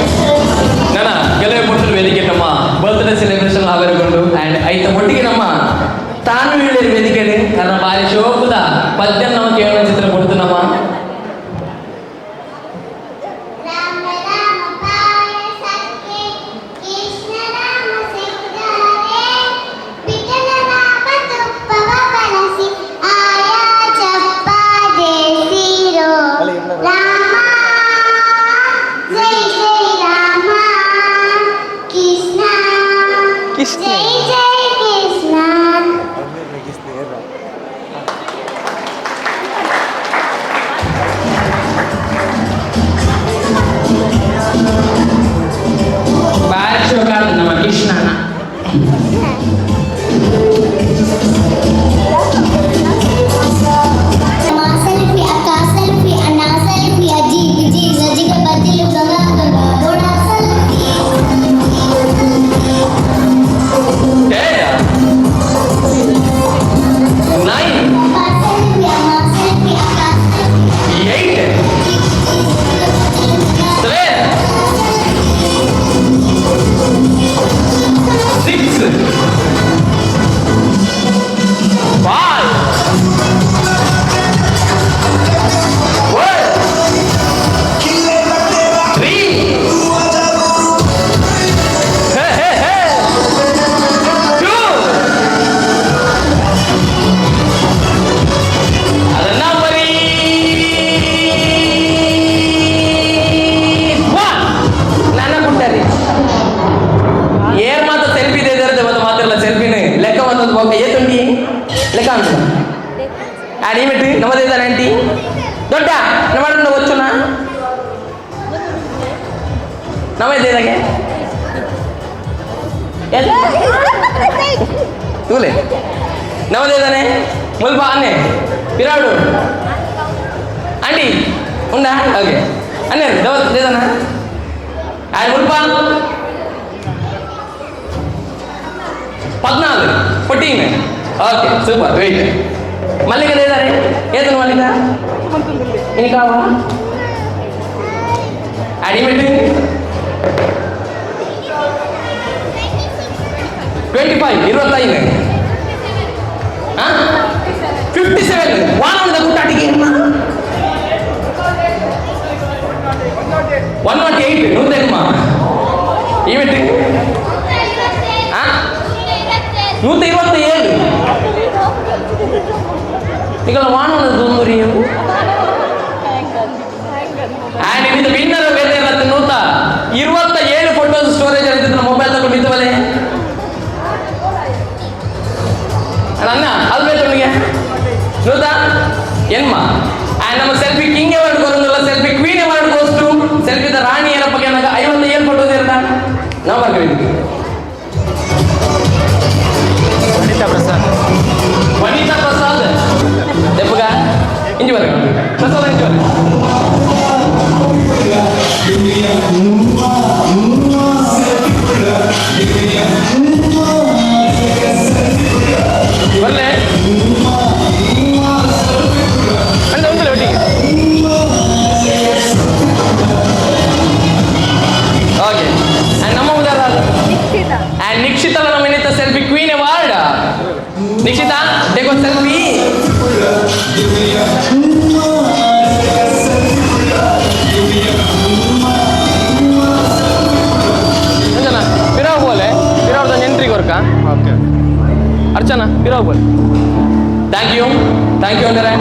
ನಮ್ಮ ಇದ್ದಾಗೆ ತೂಲೆ ನಮ್ಮದೇದಾನೆ ಮುಲ್ಪ ಅನ್ನೆ ಪಿರಾಡು ಆಂಟಿ ಉಂಡಾ? ಓಕೆ, ಅನ್ನೆ ದೇದಾನ ಆ್ಯಂಡ್ ಮುಲ್ಪ 14, 14. Okay, super. Wait, Mallika ದೇದಾರೆ ಏತನು ಮಲ್ಲಿಕ ಇನಿಕಾವ ಅಡಿಮೆಟ್ 25, 25, 57. ವಾನದ ಗುಟ್ಟಾಟಿಗೆ 108, ನೂತೆನ್ಮ ಈವೆಂಟ್ 127. ನಿಗಲ ವಾನದ ತೊಂದರೆ. ಆ್ಯಂಡ್ ಇದು ವಿನ್ನರ್ ಬೇರೆ ಇರತ್ತೆ. 127 ಫೋಟೋಸ್ ಸ್ಟೋರೇಜ್ ಇರ್ತಿತ್ತು ಮೊಬೈಲ್ ತಗೊಂಡು ಇದ್ದವಲೆ. ಅಣ್ಣ, ಅದು ಬೇಕು ನಿಮಗೆ ನೂತ ಎನ್ಮ. ಆ್ಯಂಡ್ ನಮ್ಮ selfie king award ಬರೋದಿಲ್ಲ, selfie queen award goes to ಸೆಲ್ಫಿದ ರಾಣಿ ಏನಪ್ಪ ಕೇಳಿದಾಗ 57 ಫೋಟೋಸ್ ಇರ್ತಾ ನಾವು ಬರ್ತೀವಿ. ವನಿತಾ ಪ್ರಸಾದ್. ವನಿತಾ ಪ್ರಸಾದ್ ದೆಪ್ಪಗ ಇಂಜಿ ಬರ ಪ್ರಸಾದ್, ಇಂಜಿ ಬರ. ಬರ್ಲೆ ಅಣ್ಣ ಒಂದಲ್ಲ ಒಟ್ಟಿಗೆ. ಓಕೆ, ಆ್ಯಂಡ್ ನಮ್ಮ ಉದಾರ ಆ್ಯಂಡ್ ನಿಕ್ಷಿತ ನಮ್ಮ ಏನಿತ್ತ selfie queen award. Nikshita, take one selfie. Anjana ಪಿರಾವ್ ಬೋಲೆ, ಪಿರಾವ್ ಎಂಟ್ರಿ ಕೊರ್ಕ. ಓಕೆ. ಅರ್ಚನಾ, ಪಿರಾವ್ ಬೋಲೆ. Thank you, thank you. ಅಂದರೆ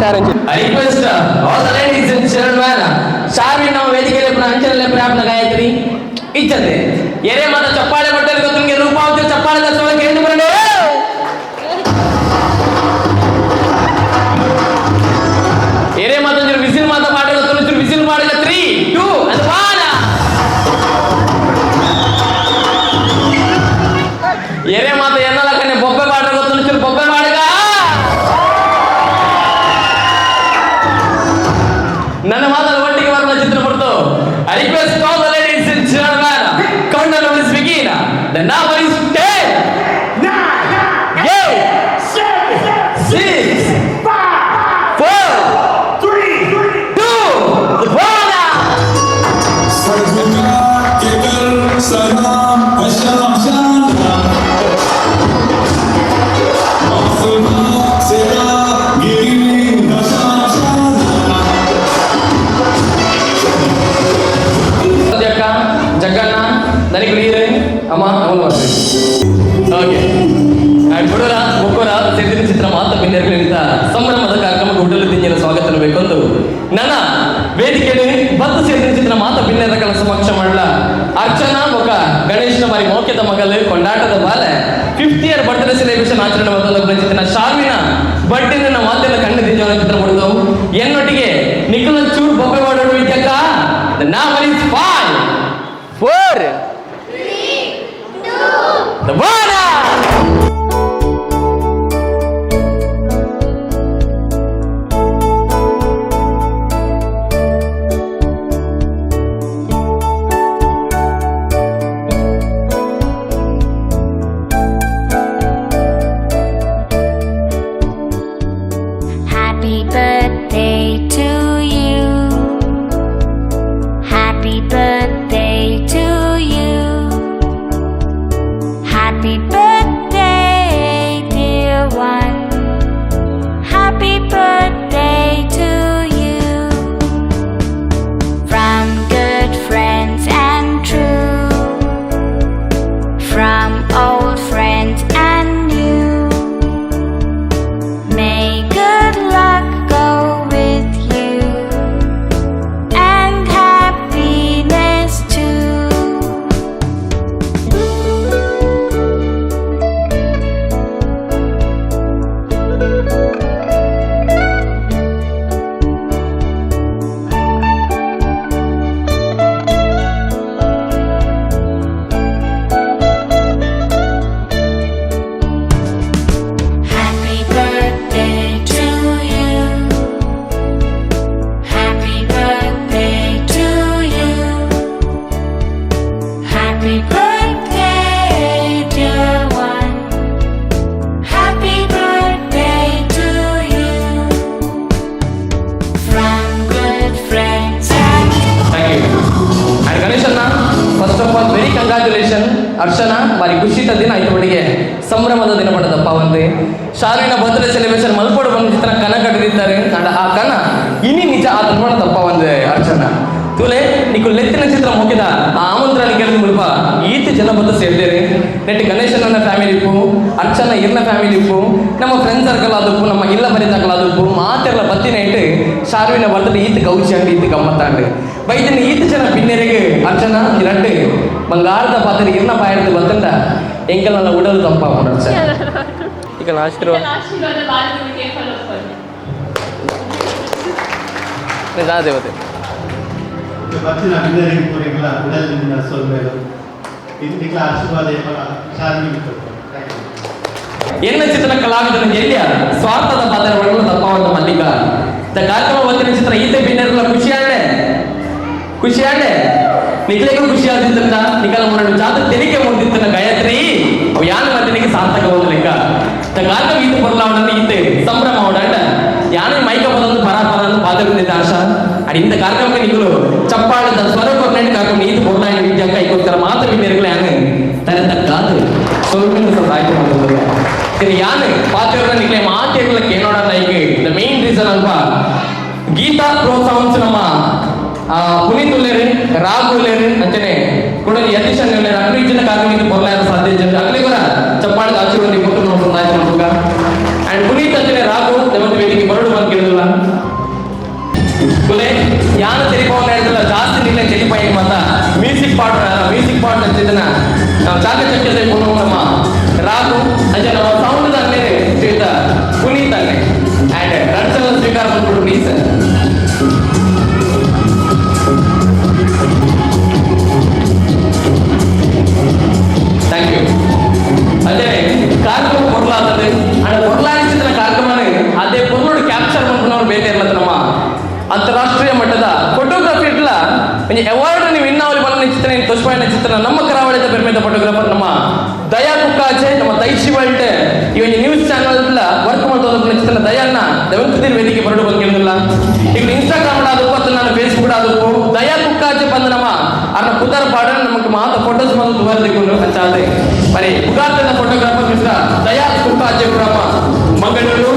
challenge I request all the ladies and gentlemen, Sharvi ನಮ್ಮ ವೇದಿಕೆಯಲ್ಲಿ ಅಂಚನಲ್ಲೇ ಪ್ರಾಪ್ನ ಗಾಯತ್ರಿ ಇಚ್ಚತೆ ಎರೆ ಮಾತ ಚಪ್ಪಾಳೆ ಕೊಟ್ಟರೆ ಗೊತ್ತು ರೂಪಾವತಿ ಚಪ್ಪಾಳೆ ದರ್ಶನ ಕೇಳಿ ಬರೋಣ. ಎರೆ ಮಾತ ಒಂಚೂರು ವಿಸಿಲ್ ಮಾತ ಪಾಠ ಗೊತ್ತು, ಒಂಚೂರು ವಿಸಿಲ್ ಮಾಡಿಲ್ಲ. 3, 2 and 1. ಎರೆ ಮಾತ ಎನ್ನಲ ಕಣ್ಣೆ ಬೊಬ್ಬೆ ಪಾಠ ಗೊತ್ತು, ಒಂಚೂರು ಬೊಬ್ಬೆ ಮಾಡಿದ. ನನ್ನ ಮಾತನ್ನು ಒಟ್ಟಿಗೆ ಬರುವ ಚಿತ್ರ ಕೊಡ್ತು. I request all the ladies and gentlemen, countdown is begin. The number is 10, 9, 8, 7, 6, 5, 4, 3, 2, 1. सलाम शाम शाम ಜಕ್ಕ ಜಗ್ಗಣ್ಣ ನನಗೆ ನೀರು ಅಮ್ಮ ಅವನು ಮಾಡ್ತೀವಿ. ಓಕೆ, ಆ್ಯಂಡ್ ಹುಡುಗರ ಮುಕ್ಕುರ ಸಿದ್ಧಿನ ಚಿತ್ರ ಮಾತ ಪಿನ್ನೆರ್ಗಳಿಂದ ಸಂಭ್ರಮದ ಕಾರ್ಯಕ್ರಮಕ್ಕೆ ಹುಟ್ಟಲು ತಿಂಜಿನ ಸ್ವಾಗತ ಬೇಕೊಂದು ನನ್ನ ವೇದಿಕೆಯಲ್ಲಿ ಬತ್ತು ಸೇರಿದ ಚಿತ್ರ ಮಾತ ಪಿನ್ನೆರಗಳ ಸಮಕ್ಷ ಮಾಡಲ ಅರ್ಚನಾ ಮುಖ ಗಣೇಶನ ಬಾರಿ ಮೌಖ್ಯದ ಮಗಲು ಕೊಂಡಾಟದ ಬಾಲೆ 5th year birthday celebration ಆಚರಣೆ ಮಾಡ್ತದ ಚಿತ್ರ ಶಾರ್ವಿನ ಬರ್ಡೇ ಮಾತೆಲ್ಲ ಕಣ್ಣು ದಿಂಜವನ ಚಿತ್ರ ಕೊಡ್ತಾವು. ಎನ್ನೊಟ್ಟಿಗೆ ನಿಖಲ ಚೂರ್ ಬೊಬ್ಬೆ ಮಾಡೋಡು ವಿದ್ಯಕ್ಕ. The number is 5, 4, 3, 2, 1. Happy birthday to you. Happy birthday to congratulation Archana. ಬಾರಿ ಖುಷಿತ ದಿನ ಆಯ್ತು, ಸಂಭ್ರಮದ ದಿನ ಪಡೆದಪ್ಪ. ಒಂದು ಶಾರುವಿನ ಬರ್ತ್ಡೇ ಸೆಲೆಬ್ರೇಷನ್ ಮಲ್ಪೋಡು ಬಂದ ಚಿತ್ರ ಕನ ಕಟ್ಟಿದ್ದಾರೆ. ಅಂಡ ಆ ಕನ ಇನಿ ನಿಜ ಆತ ನೋಡದಪ್ಪ. ಒಂದು ಅರ್ಚನಾ ತುಲೆ ನಿಕ್ಕು ಲೆತ್ತಿನ ಚಿತ್ರ ಮುಗಿದ ಆ ಆಮಂತ್ರಣ ಕೇಳಿದ ಮುಲ್ಪ ಈತ ಜನ ಬಂದು ಸೇರಿದ್ದೇವೆ. ನೆಟ್ ಗಣೇಶನ ಫ್ಯಾಮಿಲಿ ಇಪ್ಪು, ಅರ್ಚನಾ ಇರ್ನ ಫ್ಯಾಮಿಲಿ ಇಪ್ಪು, ನಮ್ಮ ಫ್ರೆಂಡ್ ಸರ್ಕಲ್ ಆದಪ್ಪು, ನಮ್ಮ ಇಲ್ಲ ಬರಿತಕಲ್ ಆದಪ್ಪು, ಮಾತೆಲ್ಲ ಬತ್ತಿನ ಇಟ್ಟು ಶಾರುವಿನ ಬರ್ತ್ಡೇ ಈತ ಗೌಚಿ ಅಂಡ್ ಈತ ಗಮ್ಮತ್ತಾಂಡು ಬೈದಿನ ಈತ ಜನ ಬಿನ್ನೆರೆಗೆ ಅರ್ಚನಾ ರಡ್ಡು ಬಂಗಾರದ ಪಾತ್ರೆ ಇರ್ನ ಬಾಯಿರ್ದು ಬತ್ತಂಡ ಎಂಕಲ್ನೆಲ್ಲ ಉಡಲು ತಂಪ ಅರ್ಚನಾ. ಈಗ ಆಶೀರ್ವಾದ. ಆಶೀರ್ವಾದ ಭಾರತಕ್ಕೆ ಫಲೋಪನ್ನ. ದೇವತೆ. ಬತ್ತಿನ ಬಿನ್ನರಿಗೆ ಪೂರೆಗಳ ಉಡಲಿನ ಸೊಲ್ಮೆಲು. ಇದಕ್ಕೆ ಆಶೀರ್ವಾದ ಶಾಲೆಗೆ. Thank you. ಎನ್ನ ಚಿತ್ರ ಕಲಾವಿದನ ಎಲ್ಲಿಯ ಸ್ವಾರ್ಥದ ಪಾತ್ರ ಒಳಗಡೆ ತಪ್ಪವಂತ ಮಲ್ಲಿಕ ತ ಕಾರ್ಯಕ್ರಮ ಬಂದಿನ ಚಿತ್ರ ಈತೆ ಬಿನ್ನೆರಲ್ಲ. ಖುಷಿಯಾಡೆ, ಖುಷಿಯಾಡೆ. ನಿಕ್ಲೆಗೂ ಖುಷಿ ಆದಿತ್ತಂತ ನಿಕಲ ಮೊರಡು ಜಾತ ತೆಲಿಕೆ ಮುಂದಿತ್ತನ ಗಾಯತ್ರಿ ಅವು ಯಾನ ಮತ್ತಿನಿಗೆ ಸಾರ್ಥಕ ಒಂದು ಲೆಕ್ಕ. ತ ಕಾರ್ಯಕ್ರಮ ಈತ ಪೊರ್ಲಾವಡನ್ನ ಈತೆ ಸಂಭ್ರಮ ಅವಡಂಡ ಯಾನ ಮೈಕ ಪದೊಂದು ಪರ ಪರ ಅಂತ ಪಾದಗೊಂಡಿದ್ದ ಆಶಾ. ಅಡಿ ಇಂಥ ಕಾರ್ಯಕ್ರಮಕ್ಕೆ ನಿಕಲು ಚಪ್ಪಾಳದ ಸ್ವರ ಕೊರ್ನೆಂಟ್ ಕಾರ್ಯಕ್ರಮ ಈತ ಪೊರ್ಲಾಯಿನ ವಿದ್ಯಾಕ ಐಕೋಸ್ಕರ ಮಾತ್ರ ಬಿನ್ನೆರಗಳ ಯಾನ ತನ್ನ ಕಾದು ಸ್ವಲ್ಪ ಸಾಯ್ತು ಮಾಡ್ತದೆ. ಇದು ಯಾನು ಪಾತ್ರ ನಿಕ್ಲೆ ಮಾತೆಗಳ ಕೇಳೋಣ. ಲೈಕ್ the main reason ಅಲ್ವಾ, ಗೀತಾ ಪ್ರೋ ಸೌಂಡ್ಸ್ ನಮ್ಮ ಪುನೀತ್ ಉಲ್ಲೇರು, ರಾಘು ಉಲ್ಲೇರು, ಅಂಚನೆ ಕೂಡ ಯತೀಶ್ ಉಲ್ಲೇರು. ಅಗ್ಲಿ ಜನ ಕಾರ್ಯಕ್ರಮ ಪೊರ್ಲಾಯರ ಸಾಧ್ಯ ಜನ ಅಗ್ಲಿ ಕೂಡ ಚಪ್ಪಾಳದ ಆಶೀರ್ವಾದ ಕೊಟ್ಟು ನಾವು ಸಂದಾಯ ಮಾಡ್ಬೇಕ. ಅಂಡ್ ಪುನೀತ್ ಅಂಚನೆ ರಾಘು ದೇವಂತ ವೇದಿಕೆ ಬರಡು ಬಂದು ಕೇಳಿಲ್ಲ ಕುಲೆ ಯಾರು ತೆಲಿಪವನ್ನ ಹೇಳ್ತಿಲ್ಲ ಜಾಸ್ತಿ ನಿಲ್ಲ ತೆಲಿಪಾಯಿ ಮಾತ ಮ್ಯೂಸಿಕ್ ಪಾಟ್, ಮ್ಯೂಸಿಕ್ ಪಾಟ್ ಅಂತಿದ್ದನ ನಾವು ಚಾಕಚಕ್ಯತೆ ಪುನಃ ನಮ್ಮ ರಾಘು ಅಂಚೆ ನಮ್ಮ ಸೌಂಡ್ ಅನ್ನೇ ಶ್ರೀಯುತ ಪುನೀತ್ ಅನ್ನೇ. ಅಂಡ್ ರಡ್ಸಲ ಸ್ವೀಕಾರ ಮಾಡ್ಬಿಡು ಪ್ಲೀಸ್. Thank you. ಅದೇ ಕಾರ್ಯಕ್ರಮ ಕೊಡ್ಲಾಗ್ತದೆ. ಅಂಡ್ ಕೊಡ್ಲಾಗಿಸಿದ ಕಾರ್ಯಕ್ರಮನೇ ಅದೇ ಪೊರ್ಲುಡು ಕ್ಯಾಪ್ಚರ್ ಮಾಡ್ಕೊಂಡು ಬೇರೆ ಇರ್ಲತ್ತ. ನಮ್ಮ ಅಂತಾರಾಷ್ಟ್ರೀಯ ಮಟ್ಟದ ಫೋಟೋಗ್ರಫಿ ಇಟ್ಲ ಒಂಜಿ ಅವಾರ್ಡ್ ನೀವು ಇನ್ನಾವಲಿ ಬಂದ ಚಿತ್ರ ತೋಷ್ಪಾಯಿನ ಚಿತ್ರ ನಮ್ಮ ಕರಾವಳಿದ ಪೆರ್ಮೆದ ಫೋಟೋಗ್ರಾಫರ್ ನಮ್ಮ ದಯಾ ಕುಕ್ಕಾಚೆ, ನಮ್ಮ ದೈಶಿ ವರ್ಲ್ಡ್ ಈ ಒಂದು ನ್ಯೂಸ್ ಚಾನಲ್ ವರ್ಕ್ ಮಾಡ್ತಾ ಚಿತ್ರ ದಯಾನ್ನ ದವಂತಿರ್ ವೇದಿಕೆ ಬರಡು ಬಂದಿಲ್ಲ. ಈಗ ಇನ್ಸ್ಟಾಗ್ರಾಮ್ ಆದಕ್ಕೂ ಅಥವಾ ನಾನು ಫೇಸ್ಬುಕ್ ಆದಕ್ಕೂ ದಯಾ ಕುಕ್ಕಾಚೆ ಬಂದ ನಮ್ಮ ಅರ್ನ ಪುದರ್ ಪಾಡ ನಮಗೆ ಮಾತ ಫೋಟೋಸ್ ಬಂದು ತುವರ್ದಿಕೊಂಡು ಅಂಚಾದೆ ಬರೀ ಪುಗಾರ್ತದ ಫೋಟೋಗ್ರಾಫರ್ ಮಿಸ್ಟರ್ ದಯಾ ಕುಕ್ಕಾಚೆ ಗ್ರಾಮ ಮಂಗಳೂರು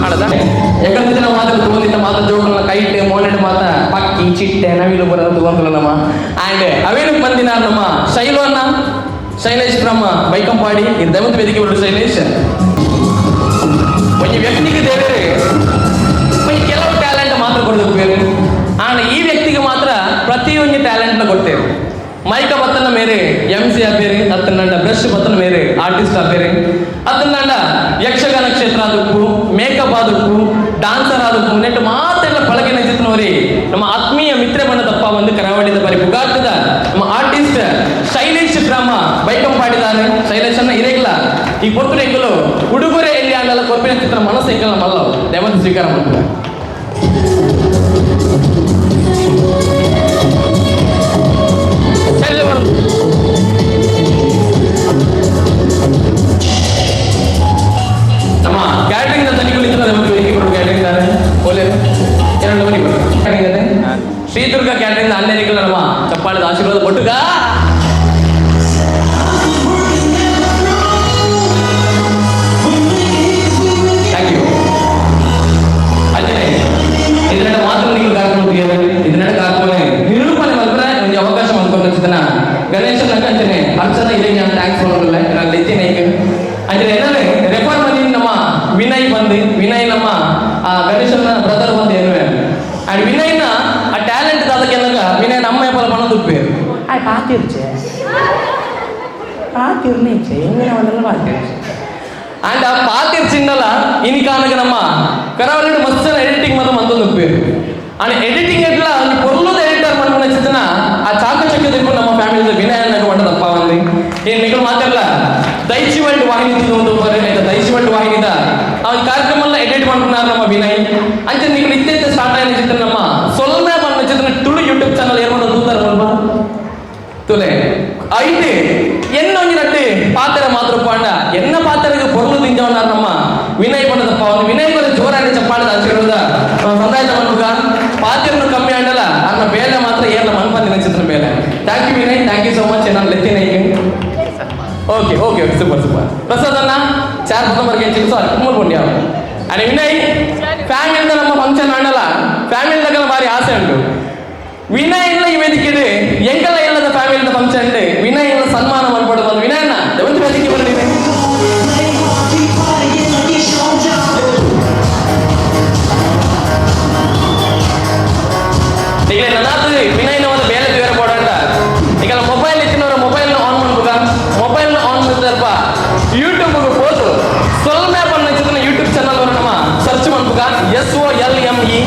ಆಡದ. ಯಾಕಂದ್ರೆ ನಾವು ಮಾತ್ರ ತಗೊಂಡಿದ್ದ ಮಾತ ಜೋಗಲ್ನ ಕೈಟೆ ಮೋನೆಡ್ ಮಾತ ಪಕ್ಕಿ ಚಿಟ್ಟೆ ನವಿಲು ಬರೋದು ತಗೊಂತಲ್ಲ ನಮ್ಮ. ಅಂಡ್ ಅವೇನು ಬಂದಿನ ನಮ್ಮ ಶೈಲು ಅನ್ನ ಶೈಲೇಶ್ ಬ್ರಹ್ಮ ಬೈಕಂಪಾಡಿ ಇದು ದೈವಂತ ವೇದಿಕೆ ಬಿಡು ಶೈಲೇಶ್. ಒಂಜಿ ವ್ಯಕ್ತಿಗೆ ದೇವರು ಒಂಜಿ ಕೆಲವು ಟ್ಯಾಲೆಂಟ್ ಮಾತ್ರ ಕೊಡೋದು ಬೇರೆ ಆಂಡ್ ಈ ವ್ಯಕ್ತಿಗೆ ಮಾತ್ರ ಪ್ರತಿಯೊಂದು ಟ್ಯಾಲೆಂಟ್ನ ಕೊಡ್ತೇವೆ. ಮೈಕ ಬತ್ತನ ಮೇರೆ ಎಂ ಸಿ ಅಬೇರೆ, ಅತ್ತನಂಡ ಬ್ರಷ್ ಬತ್ತನ ಮೇರೆ ಆರ್ಟಿಸ್ಟ್ ಅಬೇರೆ, ಅತ್ತನಂಡ ಯಕ್ಷಗಾನ ಕ್ಷೇತ್ರ ಆದಕ್ಕೂ ಮೇಕಪ್ ಆದಕ್ಕೂ ಡಾನ್ಸರ್ ಆದಕ್ಕೂ ನೆಟ್ಟು ಮಾತೆಲ್ಲ ಪಳಗಿನ ಚಿತ್ರನವರಿ ನಮ್ಮ ಆತ್ಮೀಯ ಮಿತ್ರ ಬಣ್ಣದಪ್ಪ ಒಂದು ಕರಾವಳಿದ ಬರಿ ಪುಗಾಟದ ನಮ್ಮ ಆರ್ಟಿಸ್ಟ್ ಶೈಲೇಶ್ ಗ್ರಾಮ ಬೈಕಂಪಾಡಿದ್ದಾರೆ. ಶೈಲೇಶ್ ಅನ್ನ ಇರೇಗಿಲ್ಲ ಈ ಪೊರ್ತುಡು ಎಂಕಲು ಉಡುಗೊರೆ ಎಲ್ಲಿ ಆಗಲ್ಲ ಕೊರ್ಪಿನ ಚಿತ್ರ ಮನಸ್ಸು ಎಂಕಲ್ ಮಲ್ಲ ದೇವತೆ ಸ್ವೀಕಾರ ಮಾಡ್ತಾರೆ. ನಮ್ಮ ಕ್ಯಾಟ್ರಿಂಗ್ ತನಿಖೆ ವೇದಿಕೆ ಬರು ಕ್ಯಾಟ್ರಿಂಗ್ ಓಲೆ ಎರಡು ಮನಿ ಕ್ಯಾಟ್ರಿಂಗ್ ಅದೇ ಶ್ರೀದುರ್ಗ ಕ್ಯಾಟ್ರಿಂಗ್ ಅನ್ಯರಿಗಳ ನಮ್ಮ ಚಪ್ಪಾಳದ ಆಶೀರ್ವಾದ ಕೊಟ್ಟುಗ. Thank you. ಅದೇ ಇದನ್ನ ಮಾತ್ರ ನೀವು ಕಾರ್ಯಕ್ರಮ ಇದನ್ನ ಕಾರ್ಯಕ್ರಮ ನಿರೂಪಣೆ ಮಲ್ಪರೆ ಒಂದು ಅವಕಾಶ ಮಾಡ್ಕೊಂಡು ಚಿತನ ಗಣೇಶನ ಅಂಚನೆ ಅರ್ಚನ ಇದೆ ನಾನು thanks ಮಾಡೋದಿಲ್ಲ ನಾನು ಲೆಜ್ಜೆ ಈಗ ಅಂಚನೆ ಏನಂದ್ರೆ ರೆಫರ್ ಮಾಡಿ ನಮ್ಮ ವಿನಯ್ ಬಂದು ವಿನಯ್ ನಮ್ಮ ಆ ಗಣೇಶನ ಬ್ರದರ್ ಬಂದು ಏನುವೆ ಅಂಡ್ ವಿನಯ್ನ ಆ ಟ್ಯಾಲೆಂಟ್ ದಾದಕ್ಕೆ ಏನಂಗ ವಿನಯ್ ನಮ್ಮ ಏಪಲ ಪಣದು ಉಪ್ಪೇರು ಆಯ್ ಪಾತಿರ್ಚೆ ಪಾತಿರ್ನೇಚೆ ಎಂಗನ ಒಂದಲ್ಲ ಪಾತಿರ್ಚೆ ಅಂಡ್ ಆ ಪಾತಿರ್ ಚಿನ್ನಲ ಇನಿಕಾನಗ ನಮ್ಮ ಕರಾವಳಿ ಮಸ್ತ್ ಎಡಿಟಿಂಗ್ ಮಾತ್ರ ಮಂತೊಂದು ಉಪ್ಪೇರು. ಅಂಡ್ ಎಡಿಟಿಂಗ್ ಎಟ್ಲ ಒಂದು ಪೊರ್ಲುದ ಎಡಿಟರ್ ಮನ್ಪುನ ಚಿತ್ತನ ಆ ಚಾಕಚಕ್ಯದ ನಮ್ಮ ಫ್ಯಾಮಿಲಿ ವಿನಯ್ ಅನ್ನಕ ಮಂಡದಪ್ಪ ಒಂದು ಏನ್ ನಿಗಲ್ ಮಾತಾಡಲ್ಲ ದೈಚಿ ವರ್ಲ್ಡ್ ವಾಹಿನಿ ಒಂದು ದೈಚಿ ವರ್ಲ್ಡ್ ವಾಹಿನಿದ ಆ ಒಂದು ಕಾರ್ಯಕ್ರಮ ಎಲ್ಲ ಎಡಿಟ್ ಮಾಡ್కున్నారు ನಮ್ಮ ವಿನಯ್. ಅಂಚೆ ನಿಗಲ್ ಇತ್ತೆತ್ತ ಸ್ಟಾರ್ಟ್ అయిన ಚಿತ್ರ ನಮ್ಮ ಸೊಲ್ಮೆ ಬಣ್ಣ ಚಿತ್ರ ತುಳು ಯೂಟ್ಯೂಬ್ ಚಾನಲ್ ಏರ್ ಮಾಡೋದು ತೂತಾರ ಮಲ್ಪ ತುಲೆ ಐತೆ ಎನ್ನ ಒಂಜಿ ನಟ್ಟೆ ಪಾತ್ರ ಮಾತ್ರ ಪಾಂಡ ಎನ್ನ ಪಾತ್ರಕ್ಕೆ ಪೊರ್ಲು ದಿಂಜವನಾರ್ ನಮ್ಮ ವಿನಯ್ ಬಣ್ಣದಪ್ಪ ಒಂದು ವಿನಯ್ ಬರ ಜೋರಾಗಿ ಚಪ್ಪಾಳದ ಆಶೀರ್ವಾದ ಸಂದಾಯದ ಮನ್ಮುಖ ಪಾತ್ರನು ಕಮ್ಮಿ ಆಂಡಲ ಅನ್ನ ಬೇಲೆ Okay okay okay, super super. Prasad ಅಣ್ಣ ಚಾರ್ ಪತ್ತೊಂಬರ್ಗೆ ಹೆಚ್ಚಿನ ಸಾರಿ ಮೂರು ಪುಣ್ಯ. ಅರೆ ವಿನಯ್ ಫ್ಯಾಮಿಲಿದ ನಮ್ಮ ಫಂಕ್ಷನ್ ಆಂಡಲ ಫ್ಯಾಮಿಲಿ దగ్గర ಭಾರಿ ಆಸೆ ಉಂಟು. ವಿನಯ್ ಇಲ್ಲ ಈ ವೇದಿಕೆ ಎಂಕಲ ಇಲ್ಲದ ಫ್ಯಾಮಿಲಿದ ಫಂಕ್ಷನ್ ವಿನಯ್ ಇಲ್ಲ ಸನ್ಮಾನ ಮನ್ಪಡು ಬಂದು. ವಿನಯ್ ಅಣ್ಣ ದಯವಿಟ್ಟು ವೇದಿಕೆ ಬರಲಿ. ಈಗ ನನ್ನಾತು ವಿನಯ್ನ ಒಂದು ಬೇಲೆ ಬೇರೆ ಬೋಡಂಡ. ಈಗ ಮೊಬೈಲ್ ಇತ್ತಿನವರ ಮೊಬೈಲ್ ಆನ್ ಮಾಡ್ಬೇಕ. ಮೊಬೈಲ್ ಆನ್ ಮಾಡಿದಲ್ಪ ಯೂಟ್ಯೂಬ್ ಪೋದು ಸೊಲ್ಮೆ ಪನ್ನ ಯೂಟ್ಯೂಬ್ ಚಾನಲ್ ನಮ್ಮ ಸರ್ಚ್ ಮಾಡ್ಬೇಕ, SOLME.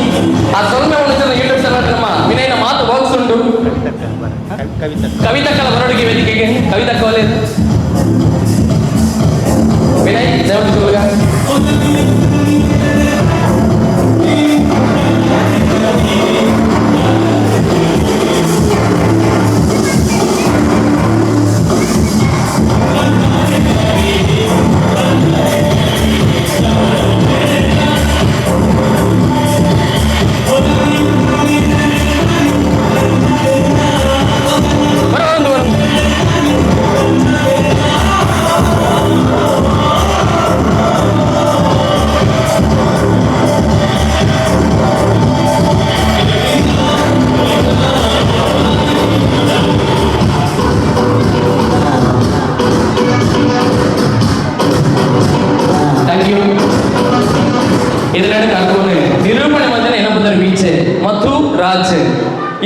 ಆ ಸೊಲ್ಮೆ ಪನ್ನ ಯೂಟ್ಯೂಬ್ ಚಾನಲ್ ನಮ್ಮ ವಿನಯ್ನ ಮಾತು ಬಾಕ್ಸ್ ಉಂಟು. ಕವಿತಾ. ಕವಿತಕ್ಕಲ ಬರವಣಿಗೆ ವೇದಿಕೆಗೆ ಕವಿತಾ ಕಾಲೇಜ್. ವಿನಯ್ ದಯವಿಟ್ಟು சொல்லுங்க. ಬರೋ ಒಂದು ಬರೋ. Thank you. ಇದರಲ್ಲಿ ಕರ್ಕೊಂಡು ನಿರೂಪಣೆ ಮಧ್ಯೆ ಏನಪ್ಪಂದ್ರೆ ವೀಚೆ ಮತ್ತು ರಾಜ್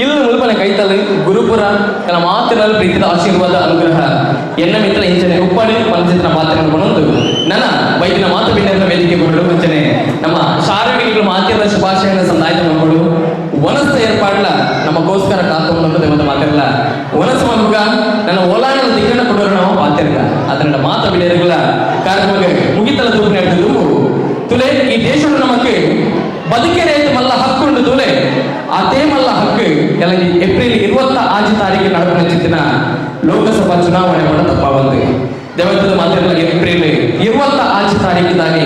ಇಲ್ಲಿ ಮುಲ್ಪನೆ ಕೈತಲು ಗುರುಪುರ ಕೆಲ ಮಾತಿನಲ್ಲಿ ಪ್ರೀತಿದ ಆಶೀರ್ವಾದ ಅನುಗ್ರಹ ಎನ್ನ ಮಿತ್ರ ಇಂಚನೆ ಉಪ್ಪಡಿ ಪಂಚತ್ರ ಮಾತಿನ ಕೊನೊಂದು ನನ್ನ ವೈದ್ಯನ ಮಾತು ಬಿಂಡನ ವೇದಿಕೆ ಬರಲು ಮುಂಚೆನೆ ನಮ್ಮ ಶಾರೀರಿಕ ಮಾತಿನ ಶುಭಾಶಯನ ಸಂದಾಯತ ಮಾಡಿಕೊಡು. ವನಸ್ಸ ಏರ್ಪಾಡ್ಲ ನಮಗೋಸ್ಕರ ಕಾತೊಂದು ದೇವದ ಮಾತಿರಲ್ಲ ವನಸ್ಸು ಮಗುಗ ನನ್ನ ಓಲಾಣ ದಿಕ್ಕನ್ನ ಕೊಡೋರು ನಾವು ಪಾತಿರ್ಗ ಅದನ್ನ ಮಾತು ಬಿಡೇರುಗಳ ಕಾರ್ಯಕ್ರಮಕ್ಕೆ ಮುಗಿತಲ ತೂಪು ನಡೆದು ತುಲೆ. ಈ ದೇಶದ ನಮಕ್ ಬದುಕಿನ ಮಲ್ಲ ಹಕ್ಕುಂಡು ತುಲೆ. ಅದೇ ಮಲ್ಲ ಹಕ್ಕು ಎಲ್ಲ ಏಪ್ರಿಲ್ 26 ತಾರೀಕು ನಡಪನ ಚಿತ್ತಿನ ಲೋಕಸಭಾ ಚುನಾವಣೆ ಮಾಡ ತಪ್ಪ ಬಂದು ದೇವತದ ಮಾತಿರಲ್ಲ. ಏಪ್ರಿಲ್ 26 ತಾರೀಕು ತಾನೇ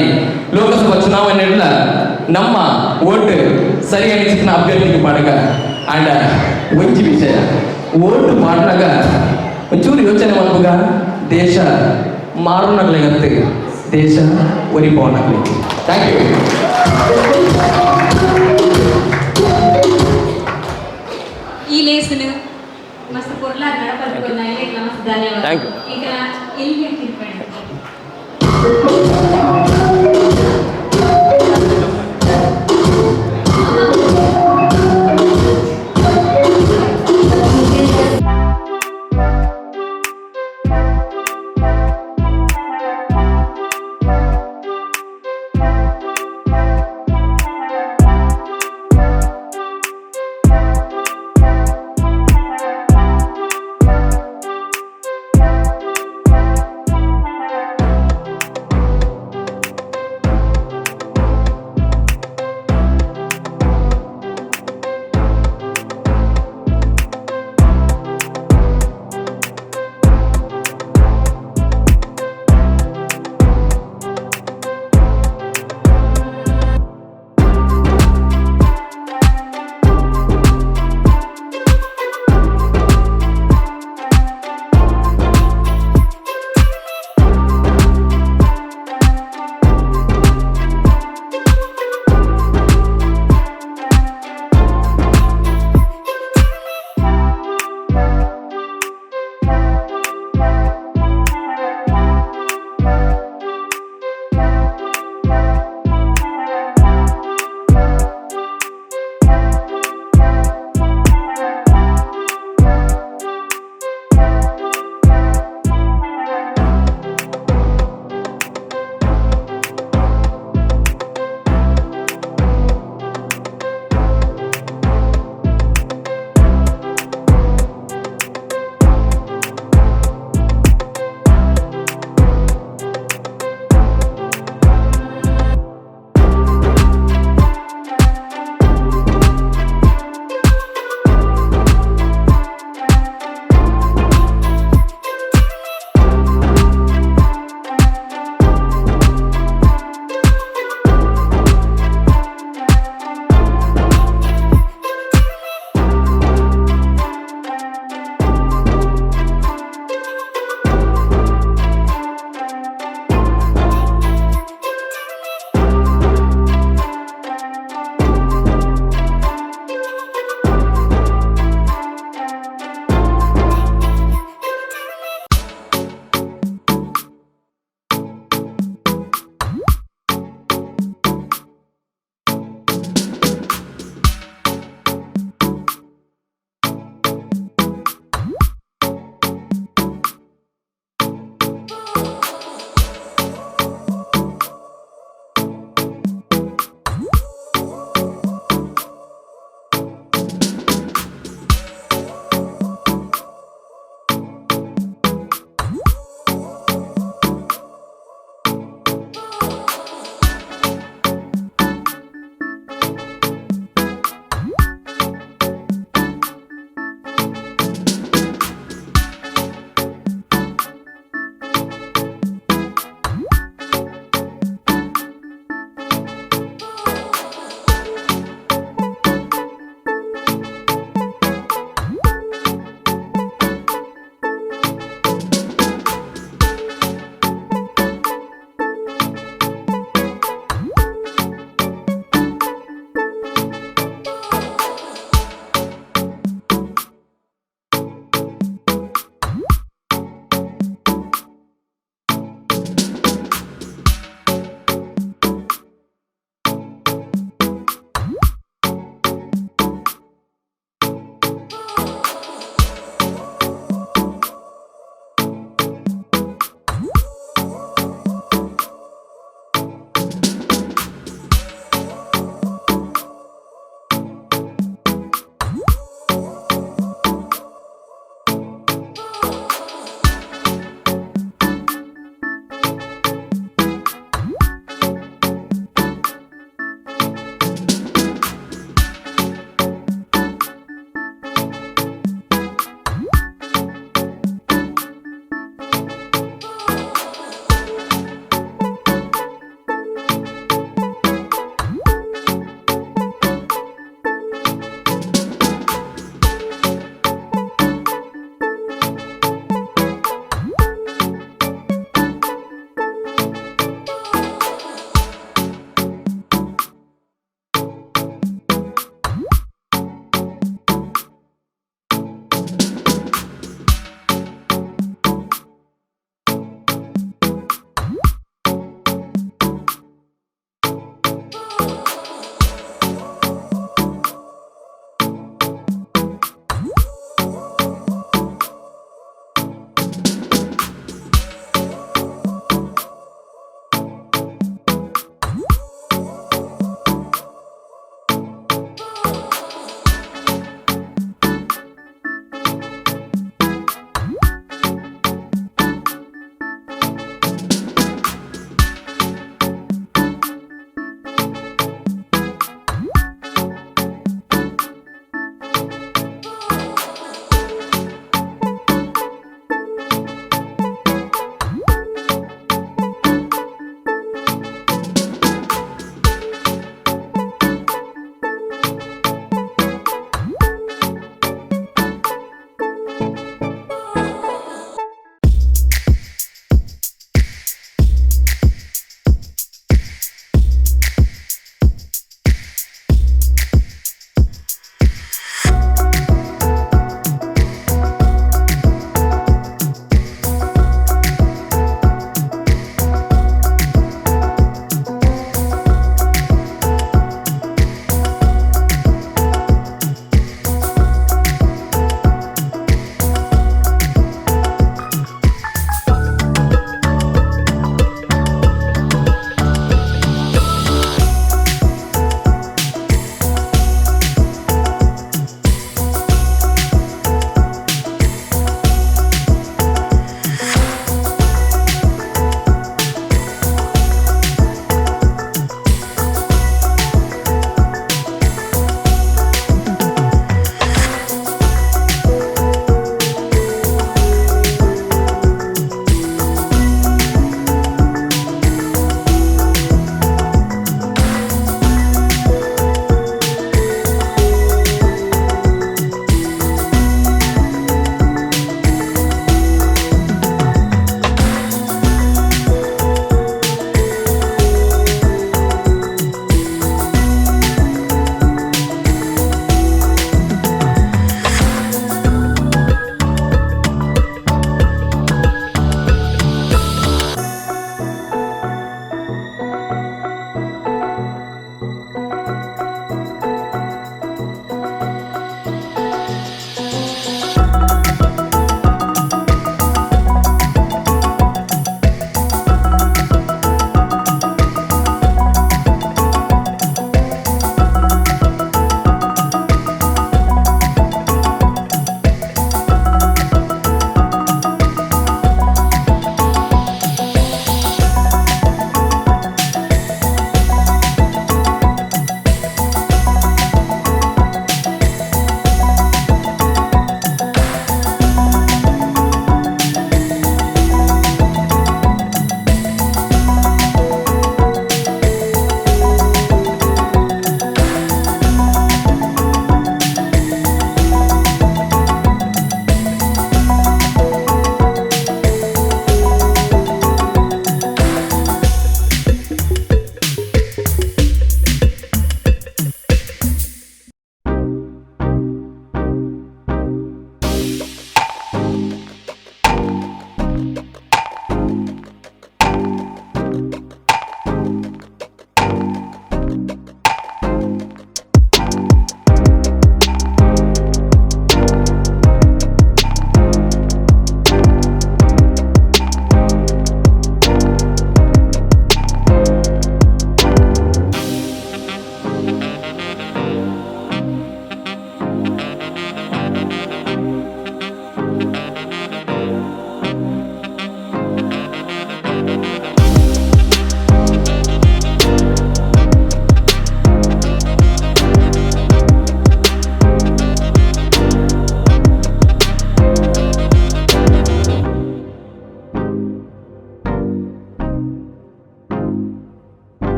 ಲೋಕಸಭಾ ಚುನಾವಣೆ ನಮ್ಮ ಓಟ್ ಸರಿಯಾಗಿ ಚಿತ್ತಿನ ಅಭ್ಯರ್ಥಿಗೆ ಪಾಡಗ. ಅಂಡ್ ಒಂಜಿ ವಿಷಯ, ಓಟ್ ಮಾಡಿದಾಗ ಒಂಚೂರು ಯೋಚನೆ ಮಾಡ್ಬೇಕ. ದೇಶ ಮಾರುನಗ್ಲಿಗತ್ತೆ, ದೇಶ ಒರಿಪೋನಗ್ಲಿ. Thank you. ಈ ಲೇಸನು ಮಸ್ತ್ ಪೊರ್ಲಾದ್ ನಡಪದ್ದು ಮಸ್ತ್ ಧನ್ಯವಾದ. Thank you. ಈಗ ಎಲ್ಲಿ ತೀರ್ಪಣೆ.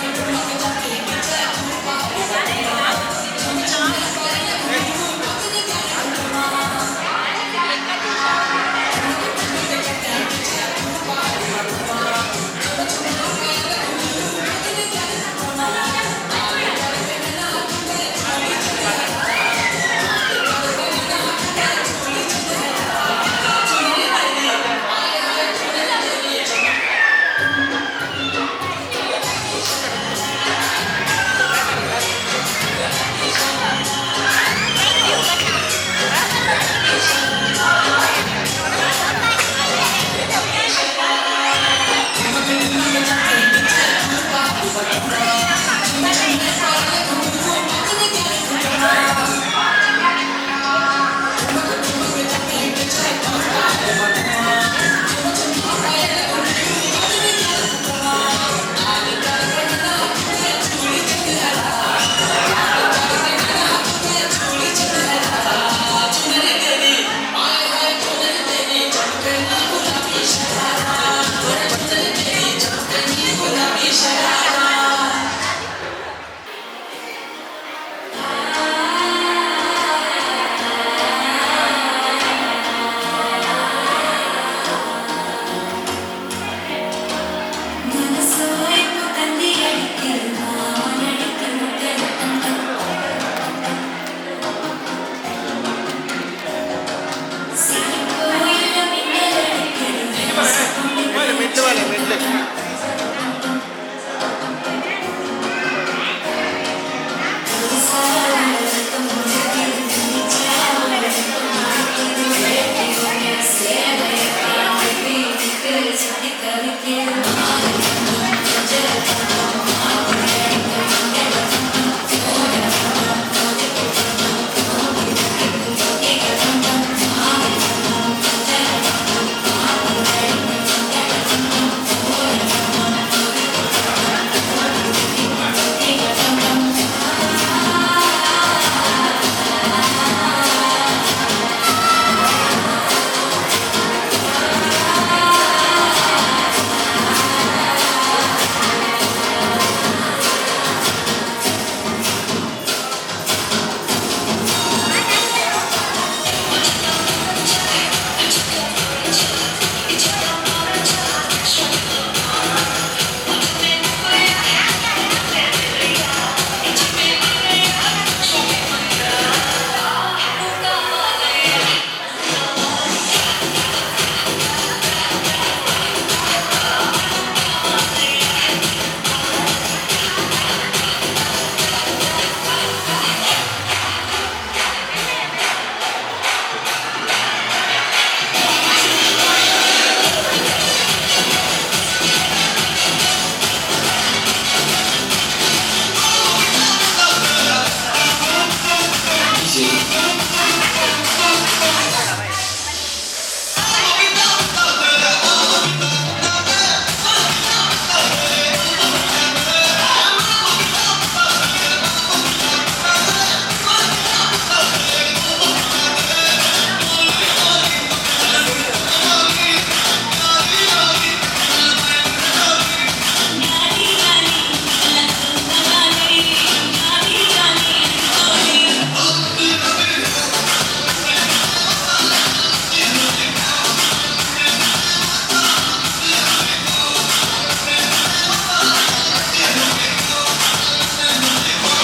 you.